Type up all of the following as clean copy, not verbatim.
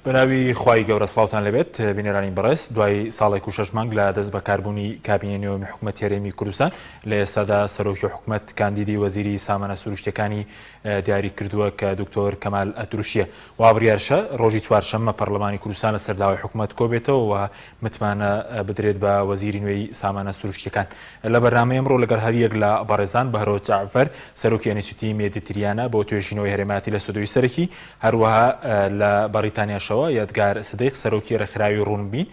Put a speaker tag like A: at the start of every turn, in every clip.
A: بەناوی خوای گەورە سڵاوتان لێبێت بینەرانی بەڕێز دوای ساڵێک و شەش مانگ لە دەست بەکاربوونی کابینەی نوێمی حکومەت هەرێمی کوردستان لە ئێستادا سەرۆکی حکومەت کاندیدی وەزیری سامانە سروشتیەکانی دیاری کردووە کە دکتۆر کەمال ئەتروشیە وا بڕیارشە ڕۆژی چوارشەممە پەرلەمانی کوردستان لەسەر داوای حکومەت کۆبێتەوە و متمانە بدرێت بە وەزیری نوێی سامانە سروشتیەکان. لە بەرنامەی ئەمڕۆ لەگەڵ هەریەک لە بەڕێزان بەهرۆز جەعفەر سەرۆکی ئەنیستیتوتی مێدیتریانە بۆ توێژینەوەی هەرێمایەتی لە ستۆدیۆی سەرەکی، هەروەها لە بەڕیتانیاشەوە یادگار سدیق سەرۆکی ڕێکخراوی ڕوونبین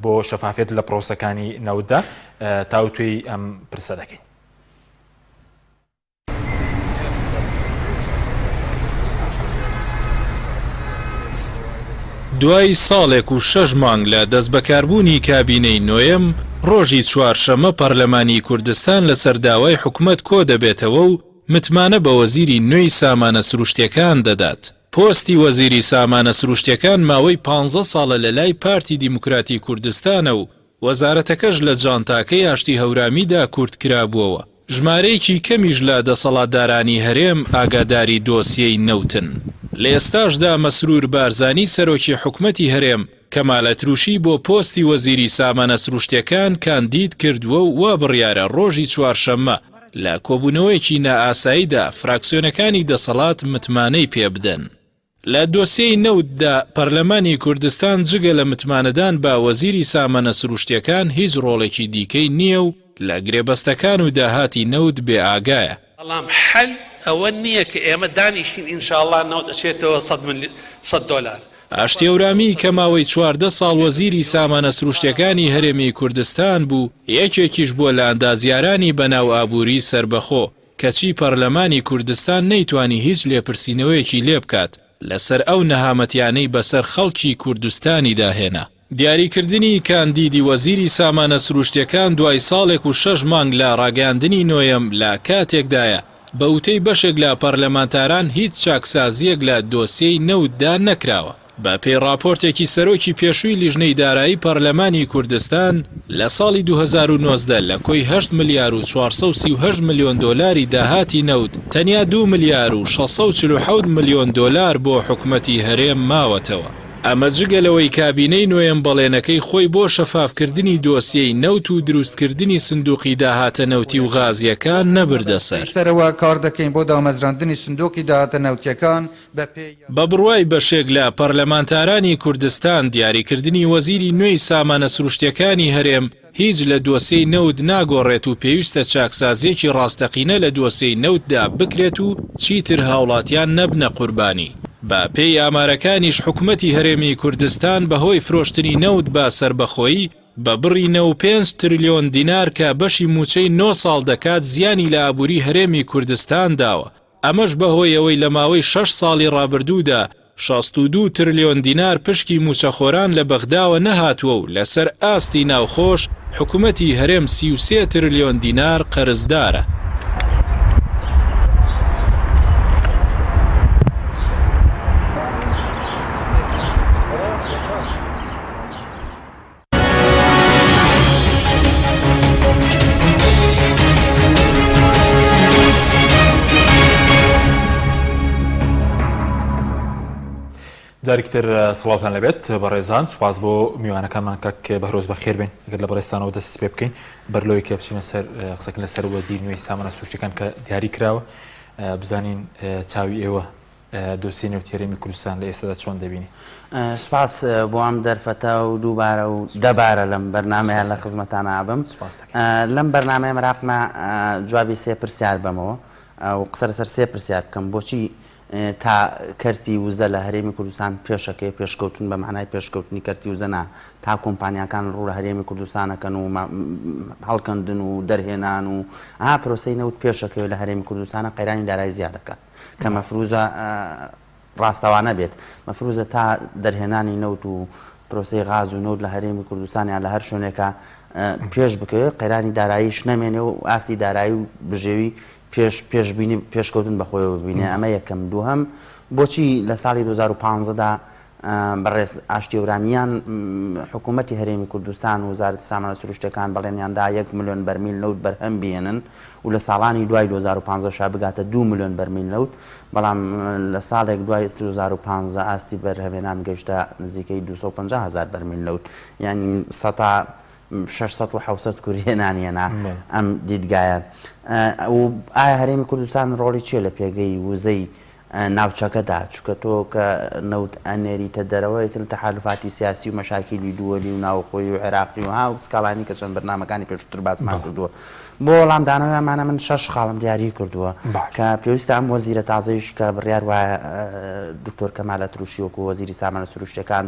A: بۆ شەفافیەت لە پرۆسەکانی نەوتدا تاوتوێی ئەم پرسە دەکەین.
B: دوای ساڵێک و شەش مانگ لە دەستبەکاربوونی کابینەی نۆیەم، ڕۆژی چوارشەممە پەرلەمانی کوردستان لەسەر داوای حکومەت کۆدەبێتەوە و متمانە بە وەزیری نوێی سامانە سروشتییەکان دەدات. پۆستی وەزیری سامانە سروشتییەکان ماوەی پانزە ساڵە لەلای پارتی دیموکراتی کوردستانە و وەزارەتەکەش لە جانتاکەی ئاشتی هەورامیدا کورت کرابووەوە. ژمارەیەکی کەمیش لە دەسەڵاتدارانی هەرێم ئاگاداری دۆسیەی نەوتن. لە ئێستاشدا مەسرور بارزانی سەرۆکی حکومەتی هەرێم، کەمال ئەتروشی بۆ پۆستی وەزیری سامانە سروشتیەکان کاندید کردووە و وا بڕیارە ڕۆژی چوارشەممە لە کۆبوونەوەیەکی نائاساییدا فراکسیۆنەکانی دەسەڵات متمانەی پێبدەن. لە دۆسیەی نەوتدا پەرلەمانی کوردستان جگە لە متمانەدان بە وەزیری سامانە سروشتیەکان هیچ ڕۆڵێکی دیکەی نییە و لە گرێبەستەکان و داهاتی نەوت بێ ئاگایە.
C: بەڵام حەل ئەوە نییە کە ئێمە دانیشین ئینشاڵڵا نەوت ئەچێتەوە سەد دۆلار.
B: ئاشتی هەورامی کە ماوەی 14 ساڵ وەزیری سامانە سروشتیەکانی هەرێمی کوردستان بوو، یەکێکیش بووە لە ئەندازیارانی بەناو ئابووری سەربەخۆ، کەچی پەرلەمانی کوردستان نەیتوانی هیچ لێپرسینەوەیەکی لێبکات لەسەر ئەو نەهامەتیانەی بەسەر خەڵکی کوردستانیدا هێنا. دیاریکردنی کاندیدی وەزیری سامانە سروشتیەکان دوای ساڵێک و شەش مانگ لە ڕاگەیاندنی نۆیەم لە کاتێکدایە، بە وتەی بەشێک لە پەرلەمانتاران هیچ چاکسازییەک لە دۆسیەی نەوتدا نەکراوە. بە پێی ڕاپۆرتێکی سەرۆکی پێشووی لیژنەی دارایی پەرلەمانی کوردستان، لە ساڵی 2019 لە کۆی هەشت ملیار و 438 ملیۆن دۆلاری داهاتی نەوت، تەنیا دوو ملیار و 647 ملیۆن دۆلار بۆ حکومەتی هەرێم ماوەتەوە. ئەمە جگە لەوەی کابینەی نۆیەم بەڵێنەکەی خۆی بۆ شەفافکردنی دۆسیەی نەوت و دروستکردنی سندوقی داهاتە نەوتی و غازییەکان نەبردە سەر.
D: سەرەوە کار دەکەین بۆ دامەزراندنی سندوقی داهاتە نەوتییەکان بەپێی.
B: بە بڕوای بەشێک لە پەرلەمانتارانی کوردستان دیاریکردنی وەزیری نوێی سامانە سروشتییەکانی هەرێم هیچ لە دۆسیەی نەوت ناگۆڕێت و پێویستە چاکسازییەکی ڕاستەقینە لە دۆسیەی نەوتدا بکرێت و چیتر هاوڵاتیان نەبنە قوربانی. بە پێی ئامارەکانیش حکومەتی هەرێمی کوردستان بەهۆی فرۆشتنی نەوت بە سەربەخۆیی بە بڕی 95 ترلیۆن دینار کە بەشی مووچەی نۆ ساڵ دەکات زیانی لە ئابووری هەرێمی کوردستان داوە. ئەمەش بەهۆی ئەوەی لە ماوەی شەش ساڵی ڕابردوودا 62 ترلیۆن دینار پشکی مووچەخۆران لە بەغداوە نەهاتووە و لەسەر ئاستی ناوخۆش حکومەتی هەرێم 33 ترلیۆن دینار قەرزدارە.
A: جارێکی تر سڵاوتان لەبێت بەڕێزان سوپاس بۆ میوانەکانمان کاک بەهرۆز بەخێر بێن ئەگەر لە بەڕێزتانەوە دەست پێ بکەین بەر لەوەی کە بچینە سەر قسەکردن لەسەر وەزیر نوێی سامانە سروشتیەکان کە دیاری کراوە بزانین چاوی ئێوە دۆسیەی نەوتی هەرێمی کوردستان لە ئێستادا چۆن دەبینی؟
E: سوپاس بۆ ئەم دەرفەتە و دووبارە و دەبارە لەم بەرنامەیە لە خزمەتان ئابم. لەم بەرنامەیە مەراقمە جوابی سێ پرسیار بەمەوە و قسە لەسەر سێ پرسیار بکەم بۆچی تا کەرتی وزە لە هەرێمی کوردستان پێشەکەی پێشکەوتن بە معنای پێشکەوتنی کەرتی وزە نا تا کۆمپانیاکان ڕوو لە هەرێمی کوردستانەکەن و هەڵکەندن و دەرهێنان و ئا پرۆسەی نەوت پێشەکەوێت لە هەرێمی کوردستانە قەیرانی دارایی زیادەکات کە مەفروزە ڕاستەوانە بێت مەفروزە تا دەرهێنانی نەوت و پرۆسەی غاز و نەوت لە هەرێمی کوردستان یان لە هەر شوێنێکە پێش بکەوێت قەیرانی داراییش نەمێنێ و ئاستی دارایی و بژێوی پێش پێشبینی پێشکەوتن بەخۆیەوە ببینێ ئەمە یەکەم دووهەم بۆچی لە ساڵی 2015 دا. بەڕێز ئاشتی هەورامیان حکوومەتی هەرێمی کوردستان و وەزارەتی سامانە سروشتیەکان بەڵێنیان دا یەک ملیۆن بەرمیل نەوت بەرهەم بهێنن و لە ساڵانی دوای 2015 شا بگاتە دوو ملیۆن بەرمیل نەوت بەڵام لە ساڵێک دوای 2015 ئاستی بەرهەمێنان گەیشتە نزیکەی 250 هەزار بەرمیل نەوت یانی سەتا 600 و 700 کوریێنان هێنا ئەم دیدگایە و ئایا هەرێمی کوردستان ڕۆڵی چییە لە پێگەی وزەی ناوچەکەدا، چونکە تۆ کە نەوت ئەنێریتە دەرەوە ئیتر تەحالوفاتی سیاسی و مەشاکیلی دووەلی و ناوخۆیی و عێراقی و ها و سکاڵانی کە چەند بەرنامەکانی پێشووتر باسمان کردووە. بۆ وەڵامدانەوەی ئەمانە من شەش خاڵم دیاری کردووە کە پێویستە ئەم وەزیرە تازەیش کە بڕیار وایە دکتۆر کەمال ئەتروشی وەکو وەزیری سامانە سروشتیەکان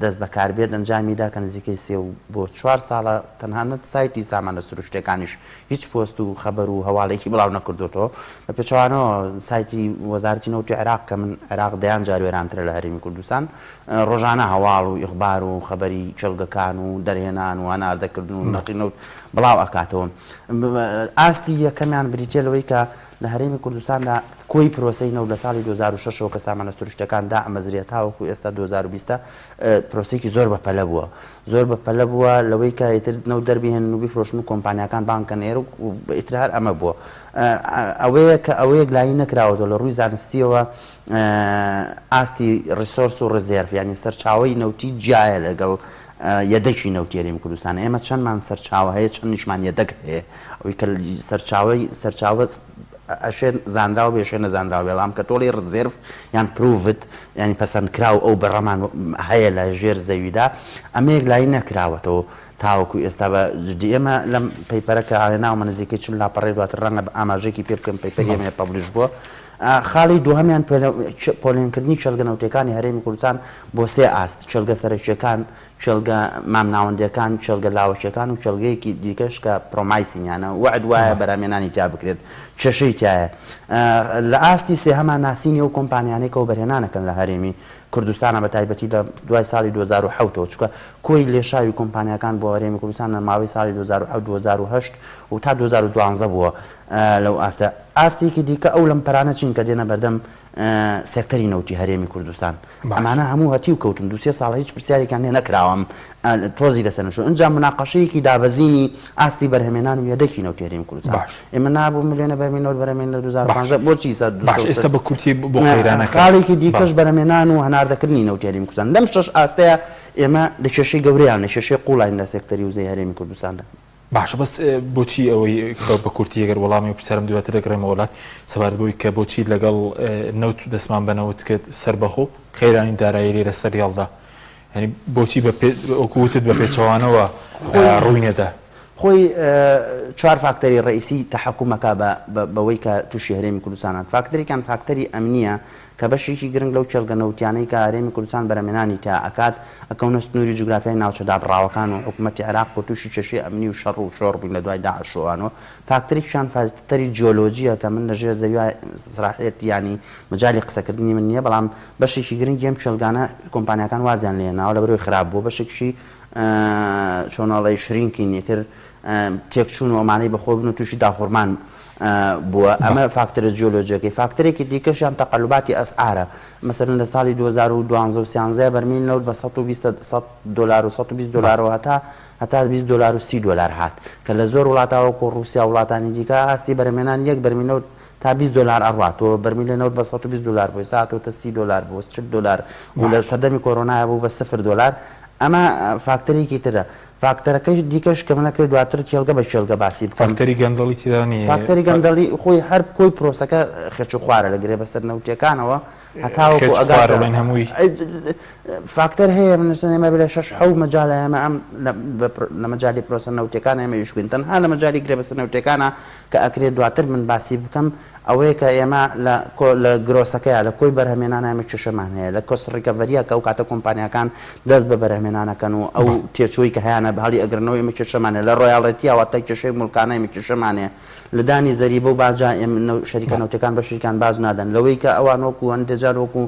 E: دەست بەکار بێت ئەنجامی دا کە نزیکەی سێ و بۆ چوار ساڵە تەنانەت سایتی سامانە سروشتیەکانیش هیچ پۆست و خەبەر و هەواڵێکی بڵاو نەکردۆتەوە بە پێچەوانەوە سایتی وەزارەتی نەوتی عێراق کە من عێراق دەیان جار وێرانترە لە هەرێمی کوردستان ڕۆژانە هەواڵ و ئیخبار و خەبەری کێڵگەکان و دەرهێنان و هەناردەکردن و نرخی نەوت بڵاو ئەکاتەوە ئاستی یەکەمیان بریتیە لەوەی کە لە هەرێمی کوردستاندا کۆی پرۆسەی نەوت لە ساڵی 2006 ەوە کە سامانە سروشتیەکان دامەزرێ تاوەکو ئێستا 2020 پرۆسەیەکی زۆر بەپەلە بووە زۆر بەپەلە بووە لەوەی کە ئیتر نەوت دەربهێنن و بیفرۆشن و کۆمپانیاکان بانگ کەن ئێرە و ئیتر هەر ئەمە بووە ئەوەیە کە ئەوە یەکلایی نەکراوەتەوە لە ڕووی زانستیەوە ئاستی resource و reserve یانی سەرچاوەی نەوتی جیایە لەگەڵ یەدەکی نەوتی هەرێمی کوردستان ئێمە چەندمان سەرچاوە هەیە چەندیشمان یەدەک هەیە ئەوەی کە سەرچاوەی سەرچاوە ئەشێ زانراو بێ ئەشێ نەزانراو بێ بەڵام کە تۆڵی reserve یان proved یانی پەسەندکراو ئەو بڕەمان هەیە لە ژێر زەویدا ئەمە یەکلایی نەکراوەتەوە تاوەکو ئێستا بە جدی ئێمە لەم paper ە کە هێناومە نزیکەی 40 لاپەڕەی دواتر ڕەنگە ئاماژەیەکی پێ بکەم paper ی ئێمە publish بووە خاڵی دووهەمیان پۆلێنکردنی کێڵگە نەوتیەکانی هەرێمی کوردستان بۆ سێ ئاست، کێڵگە سەرەکیەکان، کێڵگە مامناوەندیەکان، کێڵگە لاوەکیەکان و کێڵگەیەکی دیکەش کە promising یانە وەعد وایە بەرهەمهێنانی تیا بکرێت کێشەی تیایە. لە ئاستی سێهەما ناسینی ئەو کۆمپانیانەی کە وەبەرهێنان ئەکەن لە هەرێمی کوردستانە بە تایبەتی لە دوای ساڵی 2007 ەوە چونکە کۆی لێشاوی کۆمپانیاکان بۆ هەرێمی کوردستان لە ماوەی ساڵی 2007 2008 و تا 2012 بووە لەو ئاستە. ئاستێکی دیکە ئەو لەمپەرانە چین کە دێنە بەردەم سێکتەری نەوتی هەرێمی کوردستان؟ ئەمانە هەموو هەتیو کەوتن دوو سێ ساڵە هیچ پرسیارێکیان لێ نەکراوە تۆزی لەسەر نەچوو ئینجا مناقەشەیەکی دابەزینی ئاستی بەرهەمێنان و یەدەکی نەوتی هەرێمی کوردستان ئێمە نابوو ملیۆنە بەرمیل نەوت بەرهەمێن لە 2015 بۆچی سەر
A: باش ئێستا بە کورتی بۆ قەیرانەکە
E: خاڵێکی دیکەش بەرهەمێنان و هەناردەکردنی نەوتی هەرێمی کوردستان لەم شەش ئاستەیە ئێمە لە کێشەی گەورەیان لە کێشەی قوڵاین لە سێکتەری وزەی هەرێمی کوردستاندا.
A: باشە بەس بۆچی ئەوەی بە کورتی ئەگەر وەڵامی ئەو پرسیارم دواتر دەگەڕێمەوە لات سەبارەت بەوەی کە بۆچی لەگەڵ نەوت دەستمان بە نەوت کرد سەربەخۆ قەیرانی دارایی لێرە سەری هەڵدا یعنی بۆچی بە وەکو وتت بە پێچەوانەوە ڕووی نەدا؟
E: خۆی چوار فاکتەری ڕئیسی تەحەکومەکە بەوەی کە تووشی هەرێمی کوردستان هات فاکتەرێکیان فاکتەری ئەمنییە کە بەشێکی گرنگ لەو کێڵگە نەوتیانەی کە هەرێمی کوردستان بەرهەمهێنانی تیا ئەکات ئەکەونە سنووری جوگرافیای ناوچە دابڕاوەکان و حکوومەتی عێراق کە تووشی کێشەی ئەمنی و شەڕ و شۆڕ بووین لە دوای داعش و ئەوانەوە فاکتەرێکیشیان فاکتەری جیۆلۆجییە کە من لە ژێر زەویا سەراحەت یانی مەجالی قسەکردنی من نییە بەڵام بەشێکی گرنگی ئەم کێڵگانە کۆمپانیاکان وازیان لێ هێناوە لەبەرئەوەی خراپ بووە بەشێکیشی چۆن ئەڵێی shrinking ئیتر تێکچوون و ئەمانەی بەخۆ بن و تووشی داخورمان بووە ئەمە فاکتەرە جیۆلۆجیەکەی فاکتەرێکی دیکەشیان تەقەلوباتی ئەسعارە مەسەلەن لە ساڵی 2012 و سیانزە بەرمیل نەوت بە 120 100 دۆلار و 120 دۆلارەوە هەتا هەتا 20 دۆلار و 30 دۆلار هات کە لە زۆر وڵاتە وەکو ڕووسیا وڵاتانی دیکە ئاستی بەرهەمهێنان یەک بەرمیل نەوت تا 20 دۆلار ئەڕوات تۆ بەرمیلە نەوت بە 120 دۆلار بۆ ئێستا هاتۆتە 30 دۆلار بۆ 40 دۆلار و لە سەردەمی کۆرۆنایە بوو بە 0 دۆلار ئەمە فاکتەرێکی ترە فاکتەرەکەی دیکەش کە من ئەکرێت دواتر کێڵگە بە کێڵگە باسی بکەم.
A: فاکتەری گەندەڵی تێدا نییە.
E: فاکتەری گەندەڵی خۆی هەر کۆی پرۆسەکە خێچ و خوارە لە گرێبەستە نەوتییەکانەوە هەتاوەکو
A: خێچ و خوارە
E: ئەگاتە
A: بڵێن هەمووی.
E: فاکتەر هەیە من مەسەلەن ئێمە لە شەش حەو مەجالە ئێمە ئەم لە مەجالی پرۆسە نەوتییەکان ئێمە ئیش بکەین تەنها لە مەجالی گرێبەستە نەوتییەکانە کە ئەکرێت دواتر من باسی بکەم ئەوەیە کە ئێمە لە کۆ لە gross ەکەیا لە کۆی بەرهەمێنانا ئێمە کێشەمان هەیە لە cost recovery یا کە ئەو کاتە کۆمپانیاکان دەست بە بەرهەمێنان ئەکەن و ئەو تێچووەی کە هەیانە هەڵی ئەگرنەوە ئێمە کێشەمان هەیە لە royalty یا واتە کێشەی موڵکانە ئێمە کێشەمان هەیە لە دانی زەریبە و باجا ئێمە شەریکە نەوتیەکان بەشێکیان باج نادەن لەوەی کە ئەوان وەکوو هەندێ جار وەکوو.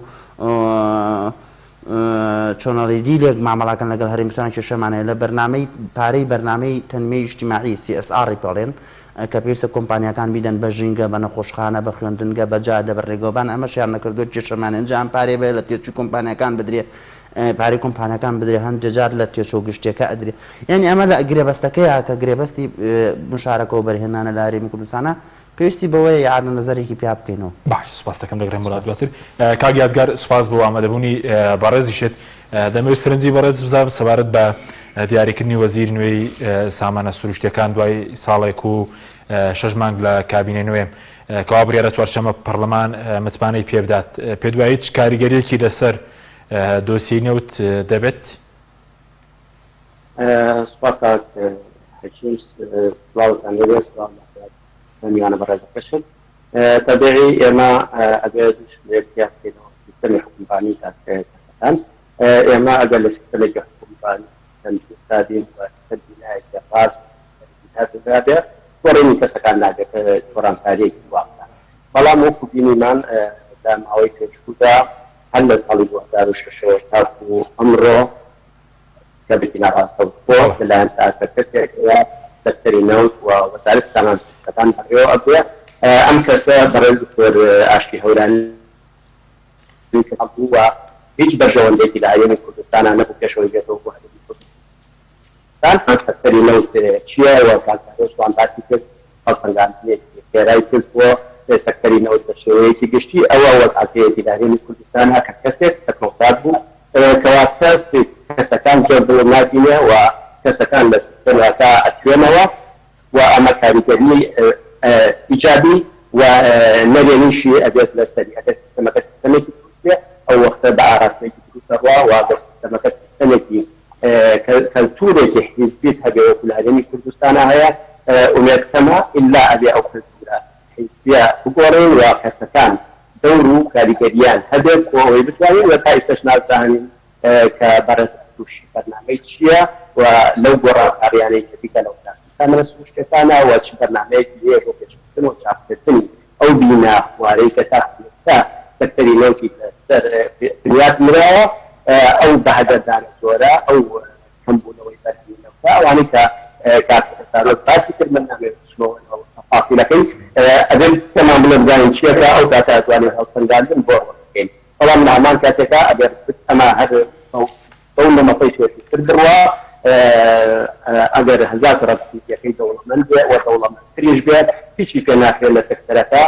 E: چۆنەڵی دیلێک مامەڵاکەن لەگەڵ هەرێمی کوردستان کێشەمان هەیە لە بەرنامەی پارەی بەرنامەی تەنمیەی ئیجتیماعی CSR ی پێڵێن کە پێویستە کۆمپانیاکان بیدەن بە ژینگە بە نەخۆشخانە بە خوێندنگە بە جادە بە ڕێگەوبان ئەمەشیان نەکردووە کێشەمان هەیە ئینجا ئەم پارەیە بەیە لە تێچووی کۆمپانیاکان بدرێ پارەی کۆمپانیاکان بدرێ هەندێ جار لە تێچووە گشتیەکە ئەدرێ یانی ئەمە لە گرێبەستەکەیە کە گرێبەستی مشارەکە و بەرهێنانە لە هەرێمی کوردستانە پێویستی بەوەیە ئیعادە نەزەرێکی پیا بکەینەوە.
A: باشە سوپاست دەکەم دەگەڕێم بۆ لات دواتر. کاک یادگار سوپاس بۆ ئامادەبوونی بەڕێزیشت. دەمەوێت سەرنجی بەڕێز بزانم سەبارەت بە دیاریکردنی وەزیر نوێی سامانە سروشتیەکان دوای ساڵێک و شەش مانگ لە کابینەی نوێ کەوا بڕیارە چوارشەممە پەڕلەمان متمانەی پێبدات پێت وایە هیچ کاریگەریەکی لەسەر دۆسیەی نەوت دەبێت؟
F: سوپاس کاک حەکیم سڵاوتان لێبێ سڵاو لە میوانە بەڕێزەکەشت تەبیعی ئێمە ئەبێ دوو شت لە یەک جیا بکەینەوە سیستەمی حوکمڕانی و تاکەکەسەکان ئێمە ئەگەر لە سیستەمێکی حوکمڕانی تەندروستا بین و لەسەر بینایەکی ڕاست بینات نرابێ گۆڕینی کەسەکان نابێت گۆڕانکارییەکی وا بکات بەڵام وەکو بینیمان لە ماوەی پێشوودا هەر لە ساڵی 2006 ەوە تاکو ئەمڕۆ کەبێکی ناڕاستەوخۆ لەلایەن تاکە کەسێکەوە سەکتەری نەوت و وەزارەتی سامان سروشتەکان بەڕێوە ئەبرێ. ئەم کەسە بەڕێز دکتۆر ئاشتی هەورامی کە بوو و هیچ بەرژەوەندێکی لە هەرێمی کوردستانا نەبوو پێش ئەوەی بێتەوە بۆ هەرێمی کوردستان. سەکتەری نەوت چییە و کاک زاگرۆس جوان باسی کرد، هەڵسەنگاندنێکی خێرای کرد بۆ سەکتەری نەوت بە شێوەیەکی گشتی، ئەوە وەزعەکەیەتی لە هەرێمی کوردستانا کە کەسێک تەکنۆکرات بوو کەواتە کەسەکان زۆر دڵ نابینێ و کەسەکان لە سیستەمەکە ئەتوێنەوە و ئەمە کاریگەری ئیجابی و نەرێنیشی ئەبێت لەسەری. ئەگەر سیستەمەکە سیستەمێکی دروست بێ ئەو وەختە بە ئاراستەیەکی دروست ئەڕوا و ئەگەر سیستەمەکە سیستەمێکی کەلتورێکی حیزبیت هەبێ وەکو لە هەرێمی کوردستانا هەیە ئومێد کەمە ئیلا ئەبێ ئەو کەلتورە حیزبیە بگۆڕین و کەسەکان دەور و کاریگەرییان هەبێت بۆ ئەوەی بتوانین و تا ئیستەش نازانین کە بەڕێز ئەتروشی بەرنامەی چییە و لەو گۆڕانکاریانەی کە بیکا لە وەزارەتی سامانە سروشتیەکانە و چ بەرنامەیەکی هەیە بۆ پێشخستن و چاککردنی ئەو بینا خوارەی کە تا ئێستا سەکتەری نەوتی لەسەر بنیات نراوە ئەو بەهەدەردانە زۆرە ئەو کەمبوونەوەی بەرهەمی نەوتە ئەوانەی کە کاک زانۆک باسی کرد من نامەوێت بچمەوە ناو تەفاسیلەکەی ئەبێ پێمان بڵێ بزانین چییە کە ئەو کاتە ئەتوانین هەڵسەنگاندن بۆ ئەوە بکەین بەڵام لە هەمان کاتێکا ئەگەر ئەمە هەر بەو نەمەتەی پێشووتر بڕوا ئەگەر هەزات ڕەبسییەکەی دەوڵەمەند بێ و دەوڵەمەندتریش بێ هیچی پێ ناکرێت لە سێکتەرەکە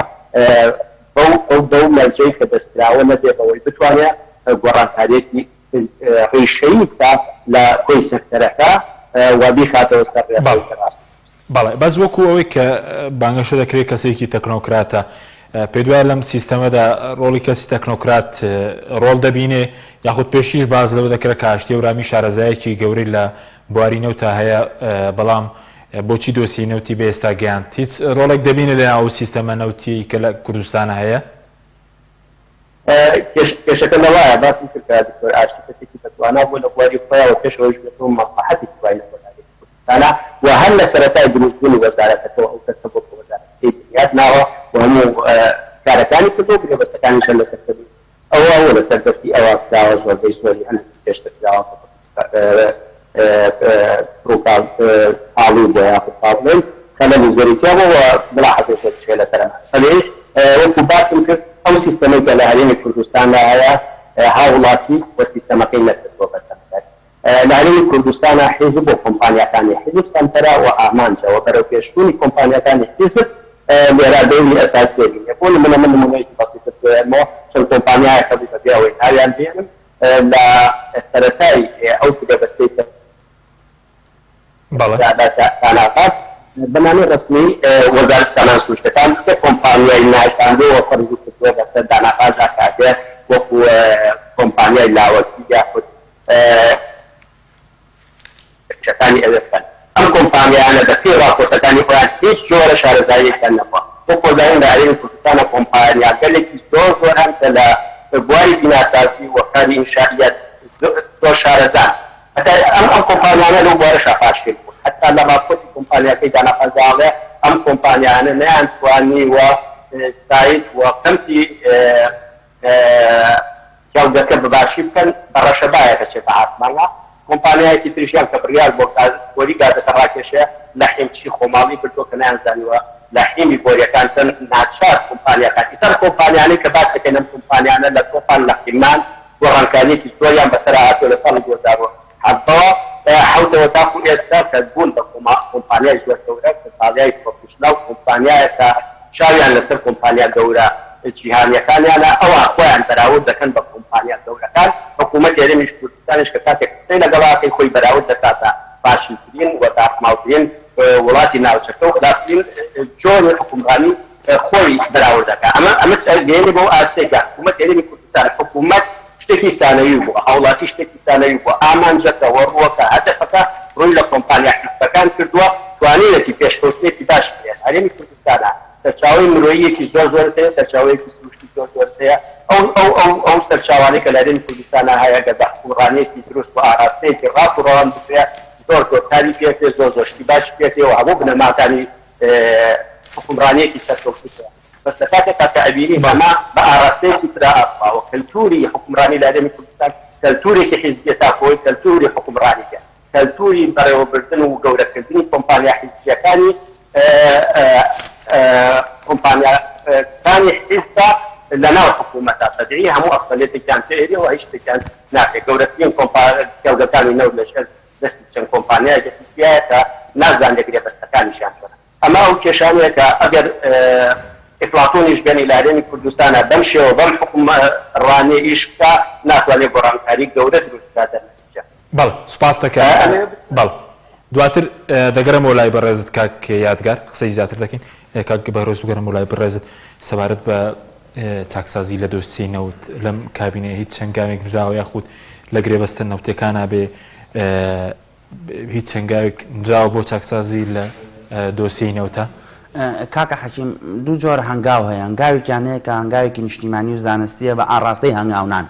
F: بەو بەو مەرجەی کە دەستکراوە نەبێ بەوەی بتوانێ گۆڕانکارییەکی ڕیشەیی بکا لە کۆی سێکتەرەکە و بیخاتەوە سەر ڕێڕەوی ڕاست.
A: بەڵێ بەس وەکو ئەوەی کە بانگەشە دەکرێت کەسێکی تەکنۆکراتە پێت وایە لەم سیستەمەدا ڕۆڵی کەسی تەکنۆکرات ڕۆڵ دەبینێ یاخود پێشتریش باس لەوە دەکرا کە ئاشتی هەورامی شارەزایەکی گەورەی لە بواری نەوتا هەیە بەڵام بۆچی دۆسیەی نەوتی بە ئێستا گەیاند هیچ ڕۆڵێک دەبینێ لە ناو ئەو سیستەمە نەوتیەی کە لە کوردستانا هەیە؟
F: کێشەکە لەوایە باسم کرد کە دکتۆر ئاشتی کەسێکی بەتوانا بووە لە بواری خۆیا و پێش ئەوەیش بێتەوە مەسڵەحەتێکی وای نەبووە لە هەرێمی کوردستانا و هەر لە سەرەتای دروستبوونی وەزارەتەکەوە ئەو کەسە بووە کە وەزارەتەکەی بنیات ناوە و هەموو کارەکانی کردووە و گرێبەستەکانیش هەر لەسەر سەری ئەوە و لەسەر دەستی ئەوە کراوە زۆربەی زۆری هەندێکی پێشتر کراوە کە پڕوپاڵی بووە یاخود با بڵێین خەلەلی زۆری تیا بووە و ملاحەزەی زۆریش هەیە لەسەر ئەمە. ئەویش وەکو باسم کرد ئەو سیستەمەی کە لە هەرێمی کوردستاندا هەیە هاووڵاتی و سیستەمەکەی نەکردووە بە سەنتەر. لە هەرێمی کوردستانا حیزب و کۆمپانیاکانی حیزب سەنتەرە و ئامانجە و بەرەوپێشچوونی کۆمپانیاکانی حیزب لێرە دەوری ئەساسیە بینێ. بۆ نموونە من نموونەیەکی بەسیتت بێنمەوە چەند کۆمپانیایەک هەبوو بەبێ ئەوەی ناویان بێنم لە سەرەتای ئەو گرێبەستەی کە
A: بەڵێ.
F: داناغاز بە نامی ڕەسمی وەزارەتی سامان سروشتەکان سێ کۆمپانیای نایکاندۆوە فەرزی کردووە بەسەر داناغازدا کە ئەبێ وەکو کۆمپانیای لاوەکی یاخود کچەکانی ئەوێ بکەن. ئەم کۆمپانیایانە بە پێی ڕاپۆرتەکانی خۆیان هیچ جۆرە شارەزاییەکیان نەبووە. وەک خۆزانین لە هەرێمی کوردستانا کۆمپانیاگەلێکی زۆر زۆر هەن کە لە بواری بیناسازی و کاری ئینشائیات زۆر شارەزان. هەتا ئەم ئەم کۆمپانیانە لەو بوارەشا فاشل بوون. هەتا لە ڕاپۆرتی کۆمپانیاکەی داناقازا ئەڵێ ئەم کۆمپانیانە نەیانتوانیوە سایت و کەمپی. کێڵگەکە بە باشی بکەن بە ڕەشەبایەک ئەچێتە ئاسمانە، کۆمپانیایەکی تریشیان کە بڕیار بووە گاز بۆری گازەکە ڕاکێشێ لە حیمچی خۆماڵی بردووە کە نەیانزانیوە لە حیمی بۆریەکان چەند ناچار کۆمپانیاکان ئیستا ئەم کۆمپانیانەی کە باس دەکەین ئەم کۆمپانیانە لە تۆپان لە حیمان گۆڕانکاریەکی زۆریان بەسەرا هاتووە لە ساڵی 2017 حەوتەوە تاکو ئێستا کە بوون بە کۆمپانیای زۆر گەورە کۆمپالیای پرۆفیشناڵ کۆمپانیایە کە چاویان لەسەر کۆمپانیا گەورە جیهانیەکانیانە، ئەوان خۆیان بەراورد دەکەن بە کۆمپانیا گەورەکان، حکومەتی هەرێمیش کوردستانیش کە کاتێک قسەی لەگەڵا ئەکەی خۆی بەراورد دەکاتە فاشلترین و داخماوترین وڵاتی ناوچەکە و خراپترین جۆری حوکمڕانی خۆی بەراورد دەکات، ئەمە ئەمە گەیەنێ بەو ئاستەی کە حکومەتی هەرێمی کوردستان حکومەت شتێکی سانەوی بووە، هاوڵاتی شتێکی سانەوی بووە، ئامانجەکە و ڕووەکە، هەدەفەکە ڕووی لە کۆمپانیا حیزبەکان کردووە، توانیویەتی پێشکەوتنێکی باش بهێنێت هەرێمی کوردستانە، سەرچاوەی مرۆییەکی زۆر زۆرت هەیە، سەرچاوەیەکی سروشتی زۆر زۆرت هەیە، ئەو ئەو ئەو ئەو سەرچاوانەی کە لە هەرێمی کوردستانا هەیە گەر بە حوکمڕانییەکی دروست و ئاراستەیەکی ڕاست و ڕەوان بکرێ زۆر زۆر کاری پێ ئەکرێ، زۆر زۆر شتی باشی پێ ئەکرێ و هەموو بنەماکانی حوکمڕانییەکی سەرکەوتوو هەیە. بەس لە کاتێکا کە ئەبینی ئەمە بە ئاراستەیەکی ترا ئەڕوا و کەلتووری حوکمڕانی لە هەرێمی کوردستان کەلتوورێکی حیزبییە تا خۆی کەلتووری حوکمڕانی بێ. کەلتووری بەڕێوەبردن و گەورەکردنی کۆمپانیا حیزبییەکانی کۆمپانیاکانی حیزبە لەناو حکوومەتە تەبیعی هەموو ئەقەلیەتێکیان پێ ئەیرێ و هیچ شتێکیان ناکرێ گەورەترین کۆمپا کێڵگەکانی نەوت لەژێر دەستی چەند کۆمپانیایەکی حیزبیایە کە نازانرێ گرێبەستەکانیشیان چۆنە. ئەمە ئەو کێشانەیە کە ئەگەر ئیفلاتونیش بێنی لە هەرێمی کوردستانا بەم شێوە بەم حوکمڕانیە ئیش بکا ناتوانێ گۆڕانکاری گەورە دروست بکا دەرنەتیجە.
A: بەڵێ سوپاست دەکەم. بەڵێ دواتر دەگەڕێمەوە لای بەڕێزت کاک یادگار قسەی زیاتر دەکەین. کاک بەهرۆز بگەڕێمەوە لای بەڕێزت سەبارەت بە چاکسازی لە دۆسیەی نەوت لەم کابینەیە هیچ هەنگاوێک نراوە یاخود لە گرێبەستە نەوتیەکانا بێ هیچ هەنگاوێک نراوە بۆ چاکسازی لە دۆسیەی نەوتە؟
E: کاکە حەکیم دوو جۆر هەنگاو هەیە، هەنگاوێکیان هەیە کە هەنگاوێکی نیشتیمانی و زانستییە بە ئاڕاستەی هەنگاونان،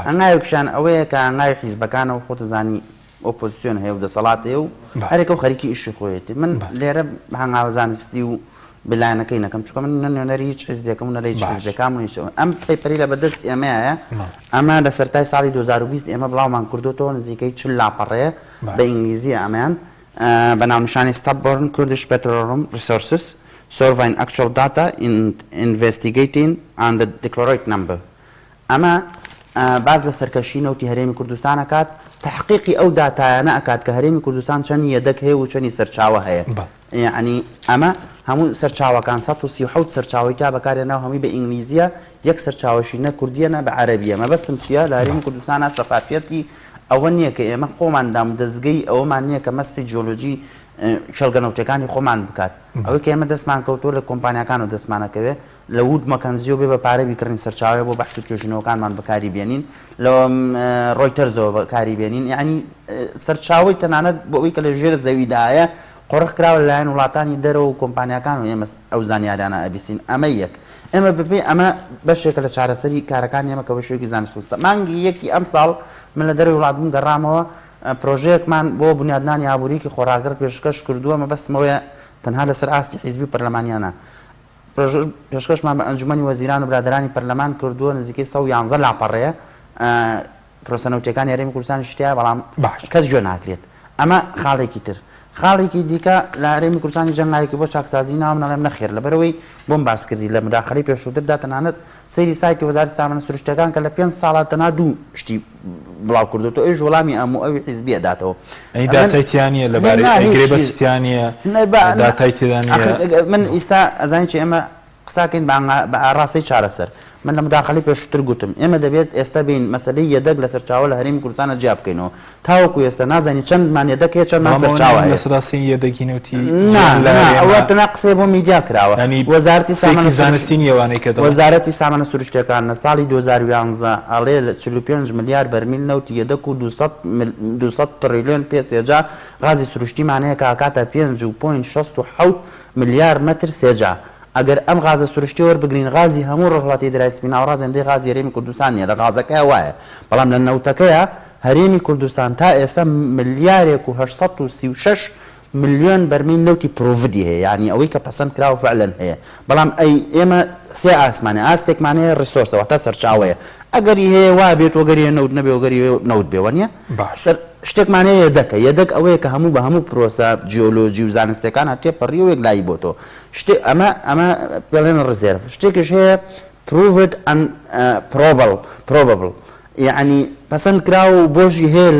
E: هەنگاوێکیشیان ئەوەیە کە هەنگاوی حیزبەکانە و خۆت دەزانی ئۆپۆزسیۆن هەیە و دەسەڵات هەیە و هەرێکە و خەریکی ئیشی خۆیەتی. من لێرە هەنگاوە زانستی و بلایەنەکەی نەکەم چونکە من نە نوێنەری هیچ حیزبێکم و نە لە هیچ حیزبێکام و هیچ ئەم paper ی لە بەردەست ئێمەیە ئەمە لە سەرتای ساڵی 2020 ئێمە بڵاومان کردوتەوە نزیکەی 40 لاپەڕەیە بە ئینگلیزیە ئەمەیان بە ناونیشانی Stubborn Kurdish Petroleum Resources Surveying Actual Data and Investigating and the Declared Number ئەمە باس لە سەرکەشی نەوتی هەرێمی کوردستان ئەکات، تەحقیقی ئەو داتایانە ئەکات کە هەرێمی کوردستان چەنی یەدەگ هەیە و چەنی سەرچاوە هەیە. یەعنی ئەمە هەموو سەرچاوەکان 137 سەرچاوەی تا بەکارهێناو هەمووی بە ئینگلیزیە، یەک سەرچاوەشی نە کوردیە نە بە عەرەبیە. مەبەستم چیە؟ لە هەرێمی کوردستانا شەفافیەتی ئەوە نیە کە ئێمە خۆمان دامودەزگەی ئەوەمان نیە کە مەسحی جیۆلۆجی کێڵگە نەوتیەکانی خۆمان بکات. ئەوەی کە ئێمە دەستمان کەوتووە لە کۆمپانیاکانەوە دەستمان ئەکەوێ. لە وود مەکەنزیەوە بێ بە پارە بیکڕین سەرچاوەیە بۆ بەحس و توێژینەوەکانمان بەکاری بێنین لە ڕۆیتەرزەوە بەکاری بێنین یعنی سەرچاوەی تەنانەت بۆ ئەوەی کە لە ژێر زەویدایە قۆرخ کراوە لەلایەن وڵاتانی دەرەوە و کۆمپانیاکان و ئێمە ئەو زانیاریانە ئەبیستین ئەمە یەک ئێمە بەپێی ئەمە بەشێکە لە چارەسەری کارەکانی ئێمە کە بە شێوەیەکی زانست و مانگی یەکی ئەمساڵ من لە دەرەوەی وڵات بووم گەڕامەوە پرۆژەیەکمان بۆ بنیادنانی ئابوورییەکی خۆڕاگر پێشکەش کردووە مەبەستم ئەوەیە تەنها لەسەر ئاستی حیزبی و پەرلەمانیانە پێشکەشمان بە ئەنجومەنی وەزیران و برادەرانی پەرلەمان کردووە، نزیکەی 111 لاپەڕەیە، پرۆسە نەوتییەکانی هەرێمی کوردستانیشی تیایە، بەڵام کەس گوێ ناکرێت. ئەمە خاڵێکی تر. خاڵێکی دیکە لە هەرێمی کوردستانی جەنگاوێکی بۆ چاکسازی ناوە، من ئەڵێم نەخێر، لەبەرئەوەی بۆم باس کردی لە موداخەلەی پێشووتردا تەنانەت سەیری سایتی وەزارەتی سامانە سروشتییەکان کە لە پێنج ساڵا تەنها دوو شتی بڵاو کردۆتەوە ئەویش وەڵامی ئەم و ئەوی حیزبی ئەداتەوە.
A: ئەی داتای تیا نییە لەبارەی ئەی گرێبەستی تیا نییە داتای تێدا نییە.
E: من ئیستا ئەزانی چی ئێمە قساکەین بە ئاڕاستەی چارەسەر من لە مداخەلەی پێشووتر گوتم ئێمە دەبێت ئێستا بێین مەسەلەی یەدەگ لە سەرچاوە لە هەرێمی کوردستانە جیا بکەینەوە تاوەکو ئێستا نازانین چەندمان یەدەگ هەیە چەندمان
A: بەڵام ئەوە
E: سەرچاوە
A: نەبوو
E: هەیە.
A: 3% یەدەگی نەوتی
E: نا
A: جیهان لە
E: نا ئەوە
A: هەرێمە.
E: تەنها قسەیە بۆ میدیا کراوە.
A: یانی
E: وەزارەتی
A: قسەیەکی
E: سامانە سروش
A: زانستی نییە ئەوانەی کە دەڵێن.
E: وەزارەتی سامانە سروشتیەکان لە ساڵی 2011 ئەڵێ لە 45 ملیار بەرمیل نەوتی یەدەک و 200 مل 200 تڕیلیۆن پێ سێجا غازی سروشتیمان هەیە کە ئەکاتە پێنج و point 67 ملیار مەتر سێجا. ئەگەر ئەم غازە سروشتیە وەربگرین غازی هەموو ڕۆژهەڵاتی دەرای سپی ناوەڕاست هێندەی غازی هەرێمی کوردستان نییە لە غازەکەیا وایە بەڵام لە نەوتەکەیا هەرێمی کوردستان تا ئێستا ملیارێک و 836 ملیۆن بەرمیل نەوتی proved ی هەیە یانی ئەوەی کە پەسەند کراوە فعلەن هەیە بەڵام ئەی ئێمە. سێ ئاستمان هەیە، ئاستێکمان هەیە resource ە واتە سەرچاوەیە، ئەگەری هەیە وا بێت و ئەگەری هەیە نەوت نەبێ و ئەگەری هەیە نەوت بێ وانییە؟
A: باش.
E: سەر شتێکمان هەیە یەدەکە، یەدەک ئەوەیە کە هەموو بە هەموو پرۆسە جیۆلۆجی و زانستیەکانا تێپەڕیوە و یەکلایی بۆتەوە. شتێ ئەمە ئەمە پێڵێن reserve. شتێکیش هەیە proved and probable probable یەعنی پەسەند کراوە و بۆشی هەیە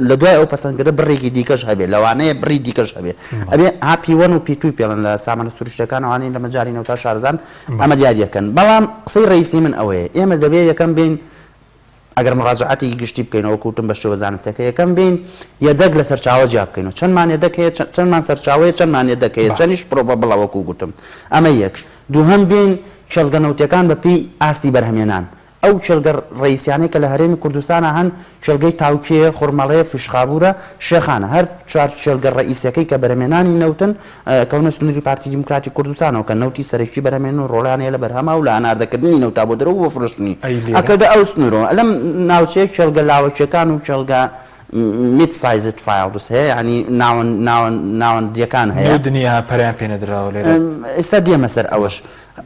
E: لە دوای ئەو پەسەندکردنە بڕێکی دیکەش هەبێ لەوانەیە بڕی دیکەش هەبێ ئەبێ ها P one و P two ی پێڵێن لە سامانە سروشتیەکان ئەوانەی لە مەجالی نەوتا شارەزان ئەمە دیاریەکەن بەڵام قسەی ڕئیسی من ئەوەیە ئێمە دەبێ یەکەم بین ئەگەر مڕاجعاتێکی گشتی بکەینەوە وەکو وتم بە شێوە زانستیەکە یەکەم بین یەدەگ لە سەرچاوە جیا بکەینەوە چەندمان یەدەگ هەیە چەندمان سەرچاوەیە چەندمان یەدەگ هەیە چەندیش probable ە وەکو گوتم ئەمە یەک دووهەم بین کێڵگە نەوتیەکان بە پێی ئاستی بەرهەمێنان ئەو کێڵگە ڕەئیسیانەی کە لە هەرێمی کوردستانا هەن، کێڵگەی تاوکێ، خورمەڵێ، فیشخابوورە، شێخانە. هەر چوار کێڵگە ڕەئیسیەکەی کە بەرهەمێنانی نەوتن، ئەکەونە سنووری پارتی دیموکراتی کوردستانەوە کە نەوتی سەرەکی بەرهەمێنن و ڕۆڵیان هەیە لە بەرهەما و لە هەناردەکردنی نەوتا بۆ دەرەوە و بۆ فرۆشتنی.
A: ئەی لێرە؟
E: ئەکەودە ئەو سنوورەوە. لەم ناوچەیە کێڵگە لاوەکیەکان و کێڵگە mid sized fields هەیە یانی ناوەند ناوەند ناوەندیەکان هەیە.
A: نەوت نییە پەرەیان پێ نەدراوە لێرە.
E: ئێستا دێمە سەر ئەوەش.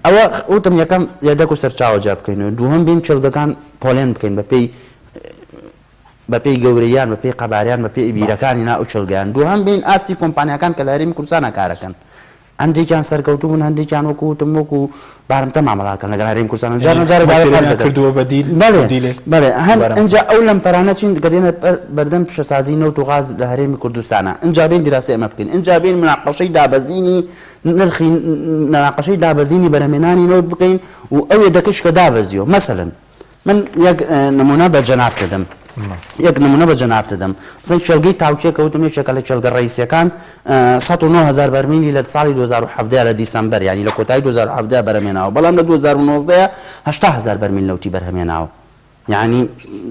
E: ئەوە وتم یەکەم یەدەک و سەرچاوە جیا بکەینەوە، دووهەم بێین کێڵگەکان پۆلێن بکەین بەپێی بەپێی گەورەییان، بەپێی قەبارەیان، بەپێی بیرەکانی ناو ئەو کێڵگەیان، دووهەم بێین ئاستی کۆمپانیاکان کە لە هەرێمی کوردستانا کارەکەن هەندێکیان سەرکەوتوو بوون هەندێکیان وەکو وتم وەکو بارمتە مامەڵە ئەکەن لەگەڵ هەرێمی کوردستان جار
A: یانی
E: نە جارێک
A: حکومەت
E: داوای قەرز
A: هەرێمیان
E: دەکەن
A: کردووە بە دیل
E: بەڵێ
A: دیلێک
E: بەڵێ هەن
A: بارمتە.
E: ئینجا ئەو لەمپەرانە چین کە دێنە بەردەم پیشەسازی نەوت و غاز لە هەرێمی کوردستانا ئینجا بێین دیراسەی ئەمە بکەین ئینجا بێین مناقەشەی دابەزینی نرخی مناقەشەی دابەزینی بەرهەمهێنانی نەوت بکەین و ئەو یەدەکەش کە دابەزیوە مەسەلەن من یەک نمونە بە جەنابت دەدەم یەک نمونە بە جەنابت دەدەم مەسەلەن کێڵگەی تاوکێ کە وتم یەکێکە لە کێڵگە ڕەئیسیەکان 109 هەزار بەرمیلی لە ساڵی 2017 لە دیسەمبەر یانی لە کۆتایی 2017 بەرهەمهێناوە بەڵام لە 2019 80 هەزار بەرمیل نەوتی بەرهەمهێناوە یەعنی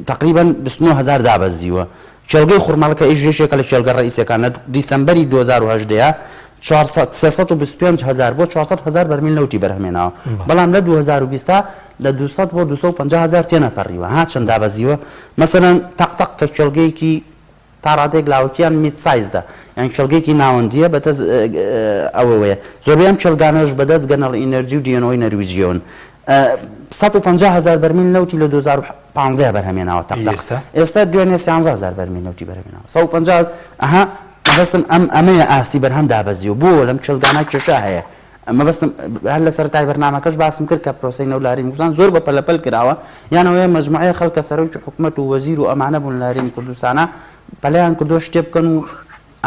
E: تەقریبەن 29 هەزار دابەزیوە. کێڵگەی خورماڵ کە ئیش یەکێکە لە کێڵگە ڕەئیسیەکان لە دیسەمبەری 2018 400 325 هەزار بۆ 400 هەزار بەرمیل نەوتی بەرهەمێناوە بەڵام لە 2020 لە 200 بۆ 250 هەزار تێنەپەڕیوە ها چەند دابەزیوە مەسەلەن تەق تەق کە کێڵگەیەکی تا ڕادەیەک لاوەکیان mid sized ە یان کێڵگەیەکی ناوەندییە بەدەست ئەوەوەیە زۆربەی ئەم کێڵگانەش بەدەست گەنەڵ ئینەرجی و DNO ی نەرویجیەوەن 150 هەزار بەرمیل نەوتی لە 2015 بەرهەمێناوە تەق تەق
A: ئێستا؟
E: ئێستا دوێنێ 13 هەزار بەرمیل نەوتی بەرهەمێناوە 150 ئەها مەبەستم ئەم ئەمەیە ئاستی بەرهەم دابەزیوە بۆ لەم کێڵگانە کێشە هەیە مەبەستم هەر لە سەرەتای بەرنامەکەش باسم کرد کە پرۆسەی نەوت لە هەرێمی کوردستان زۆر بە پەلەپەل کراوە یان ئەوەیە مەجموعەیە خەڵک کە سەرۆکی حکومەت و وەزیر و ئەمانە بوون لە هەرێمی کوردستانا پەلەیان کردووە شتێ بکەن و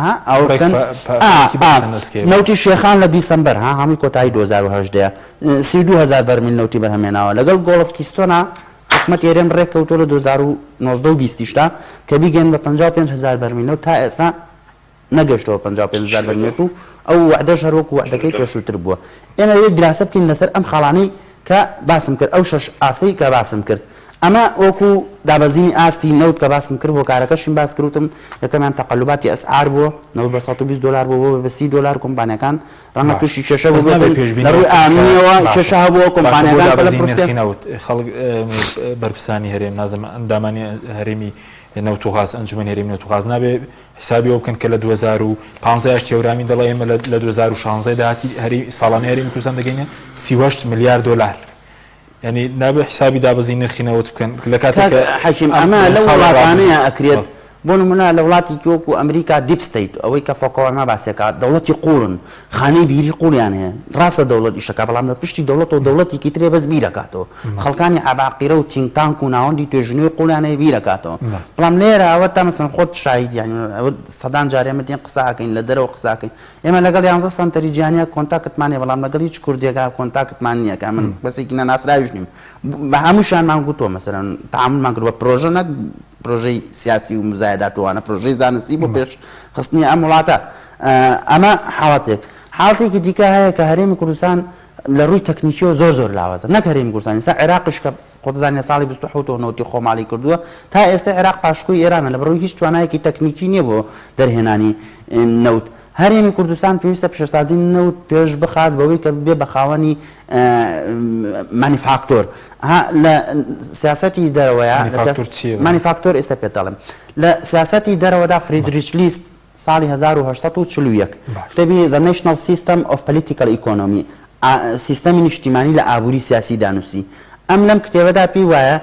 E: ئا ئەوە
A: ڕێک
E: بکەن
A: پە پە
E: ئا
A: پەلێکی
E: ئا
A: بخەنە دەست
E: نەوتی شێخان لە دیسەمبەر ها هەمووی کۆتایی 2018 32 هەزار بەرمیل نەوتی بەرهەمهێناوە لەگەڵ گۆڵف کیستۆنا حکومەتی هەرێم ڕێککەوتووە لە 2019 و 20 یشدا کە بیگەن بە 55 هەزار بەرمیل نەوت تا ئێستا نەگەشتەوە 55 هەزار بەرمیل و ئەو وەعدەش هەر وەکو وەعدەکەی پێشووتر بووە. ئێمە دەبێت دیراسە بکەین لەسەر ئەم خاڵانەی کە باسم کرد، ئەو شەش ئاستەی کە باسم کرد. ئەمە وەکو دابەزینی ئاستی نەوت کە باسم کرد، هۆکارەکەشیم باس کرد وتم یەکەمیان تەقەلوباتی ئەسعار بووە، نەوت بە 120 دۆلار بووە بۆ بە 30 دۆلار، کۆمپانیاکان ڕەنگە
A: باش
E: تووشی کێشە
A: بەس نابێت
E: بووبێتن، لە
A: پێشبینی
E: ڕووی
A: ئەوە بکەین کە
E: ئامنییەوە
A: باشە
E: کێشە هەبووە،
A: باشە بۆ
E: کۆمپانیاکان پەلە
A: دابەزینی
E: پڕوسکێ
A: نرخی نەوت خەڵک بەرپرسانی هەرێم نازم ئەندامانی هەرێمی نەوت و غاز ئەنجومەنی هەرێمی نەوت و غاز نابێ حسابی ئەوە بکەن کە لە 2015 یش تێورامی دەڵێ ئێمە لە 2016 داهاتی هەرێمی ساڵانەی هەرێمی کوردستان دەگەینە 38 ملیار دۆلار یعنی نابێ حسابی دابەزین نرخی نەوت بکەن لە کاتێک
E: کاک
A: کە
E: حەکیم
A: ئەم
E: ئەمە لەو
A: ساڵی
E: وڵاتانەیە
A: ڕابردوو
E: ئەکرێت
A: بەڵێ.
E: بۆ نمونە لە وڵاتێکی وەکو ئەمریکا deep state ئەوەی کە فۆکۆما باسیەکا دەوڵەتی قوڵن خانەی بیری قوڵیان هەیە ڕاستە دەوڵەت ئیشەکا بەڵام لە پشتی دەوڵەتەوە دەوڵەتێکی ترێ بەس بیرەکاتەوە خەڵکانی عەباقیرە و think tank و ناوەندی توێژینەوەی قوڵیان هەیە بیرەکاتەوە بەڵام لێرە ئەوە تا مەسەن خۆت شاهیدی یانی ئەوە سەدان جار ئێمە دێن قسە ئەکەین لە دەرەوە قسە ئەکەین ئێمە لەگەڵ یانزە سەنتەری جیهانیا contact مان هەیە بەڵام لەگەڵ هیچ کوردێکا contact مان نییە کە من کەسێکی نەناسراویش نیم بە هەمووشیانمان گوتووە مەسەلەن تەعامولمان کردووە پرۆژە نەک پرۆژەی سیاسی و موزایەدات و وانە پرۆژەی زانستی بۆ پێش خستنی ئەم وڵاتە ئەمە حاڵەتێک حاڵەتێکی دیکە هەیە کە هەرێمی کوردستان لە ڕووی تەکنیکیەوە زۆر زۆر لاوازە نەک هەرێمی کوردستان ئێستا عێراقیش کە خۆ بزانین لە ساڵی 27 ەوە نەوتی خۆماڵی کردووە تا ئێستا عێراق پاشکۆی ئێرانە لە بەڕووی هیچ توانایەکی تەکنیکی نییە بۆ دەرهێنانی نەوت هەرێمی کوردستان پێویستە پیشەسازی نەوت پێش بخات بەوەی کە ببێ بە خاوەنی manufacture ها لە سیاسەتی دەرەوەیە
A: manufacture چییە؟
E: manufacture ئێستا پێت دەڵێم لە سیاسەتی دەرەوەدا فریدریچ لیست ساڵی 1841
A: باش.
E: کتێبی The National System of Political Economy. سیستەمی نیشتیمانی لە ئابووری سیاسیدا نووسی. ئەم لەم کتێبەدا پێی وایە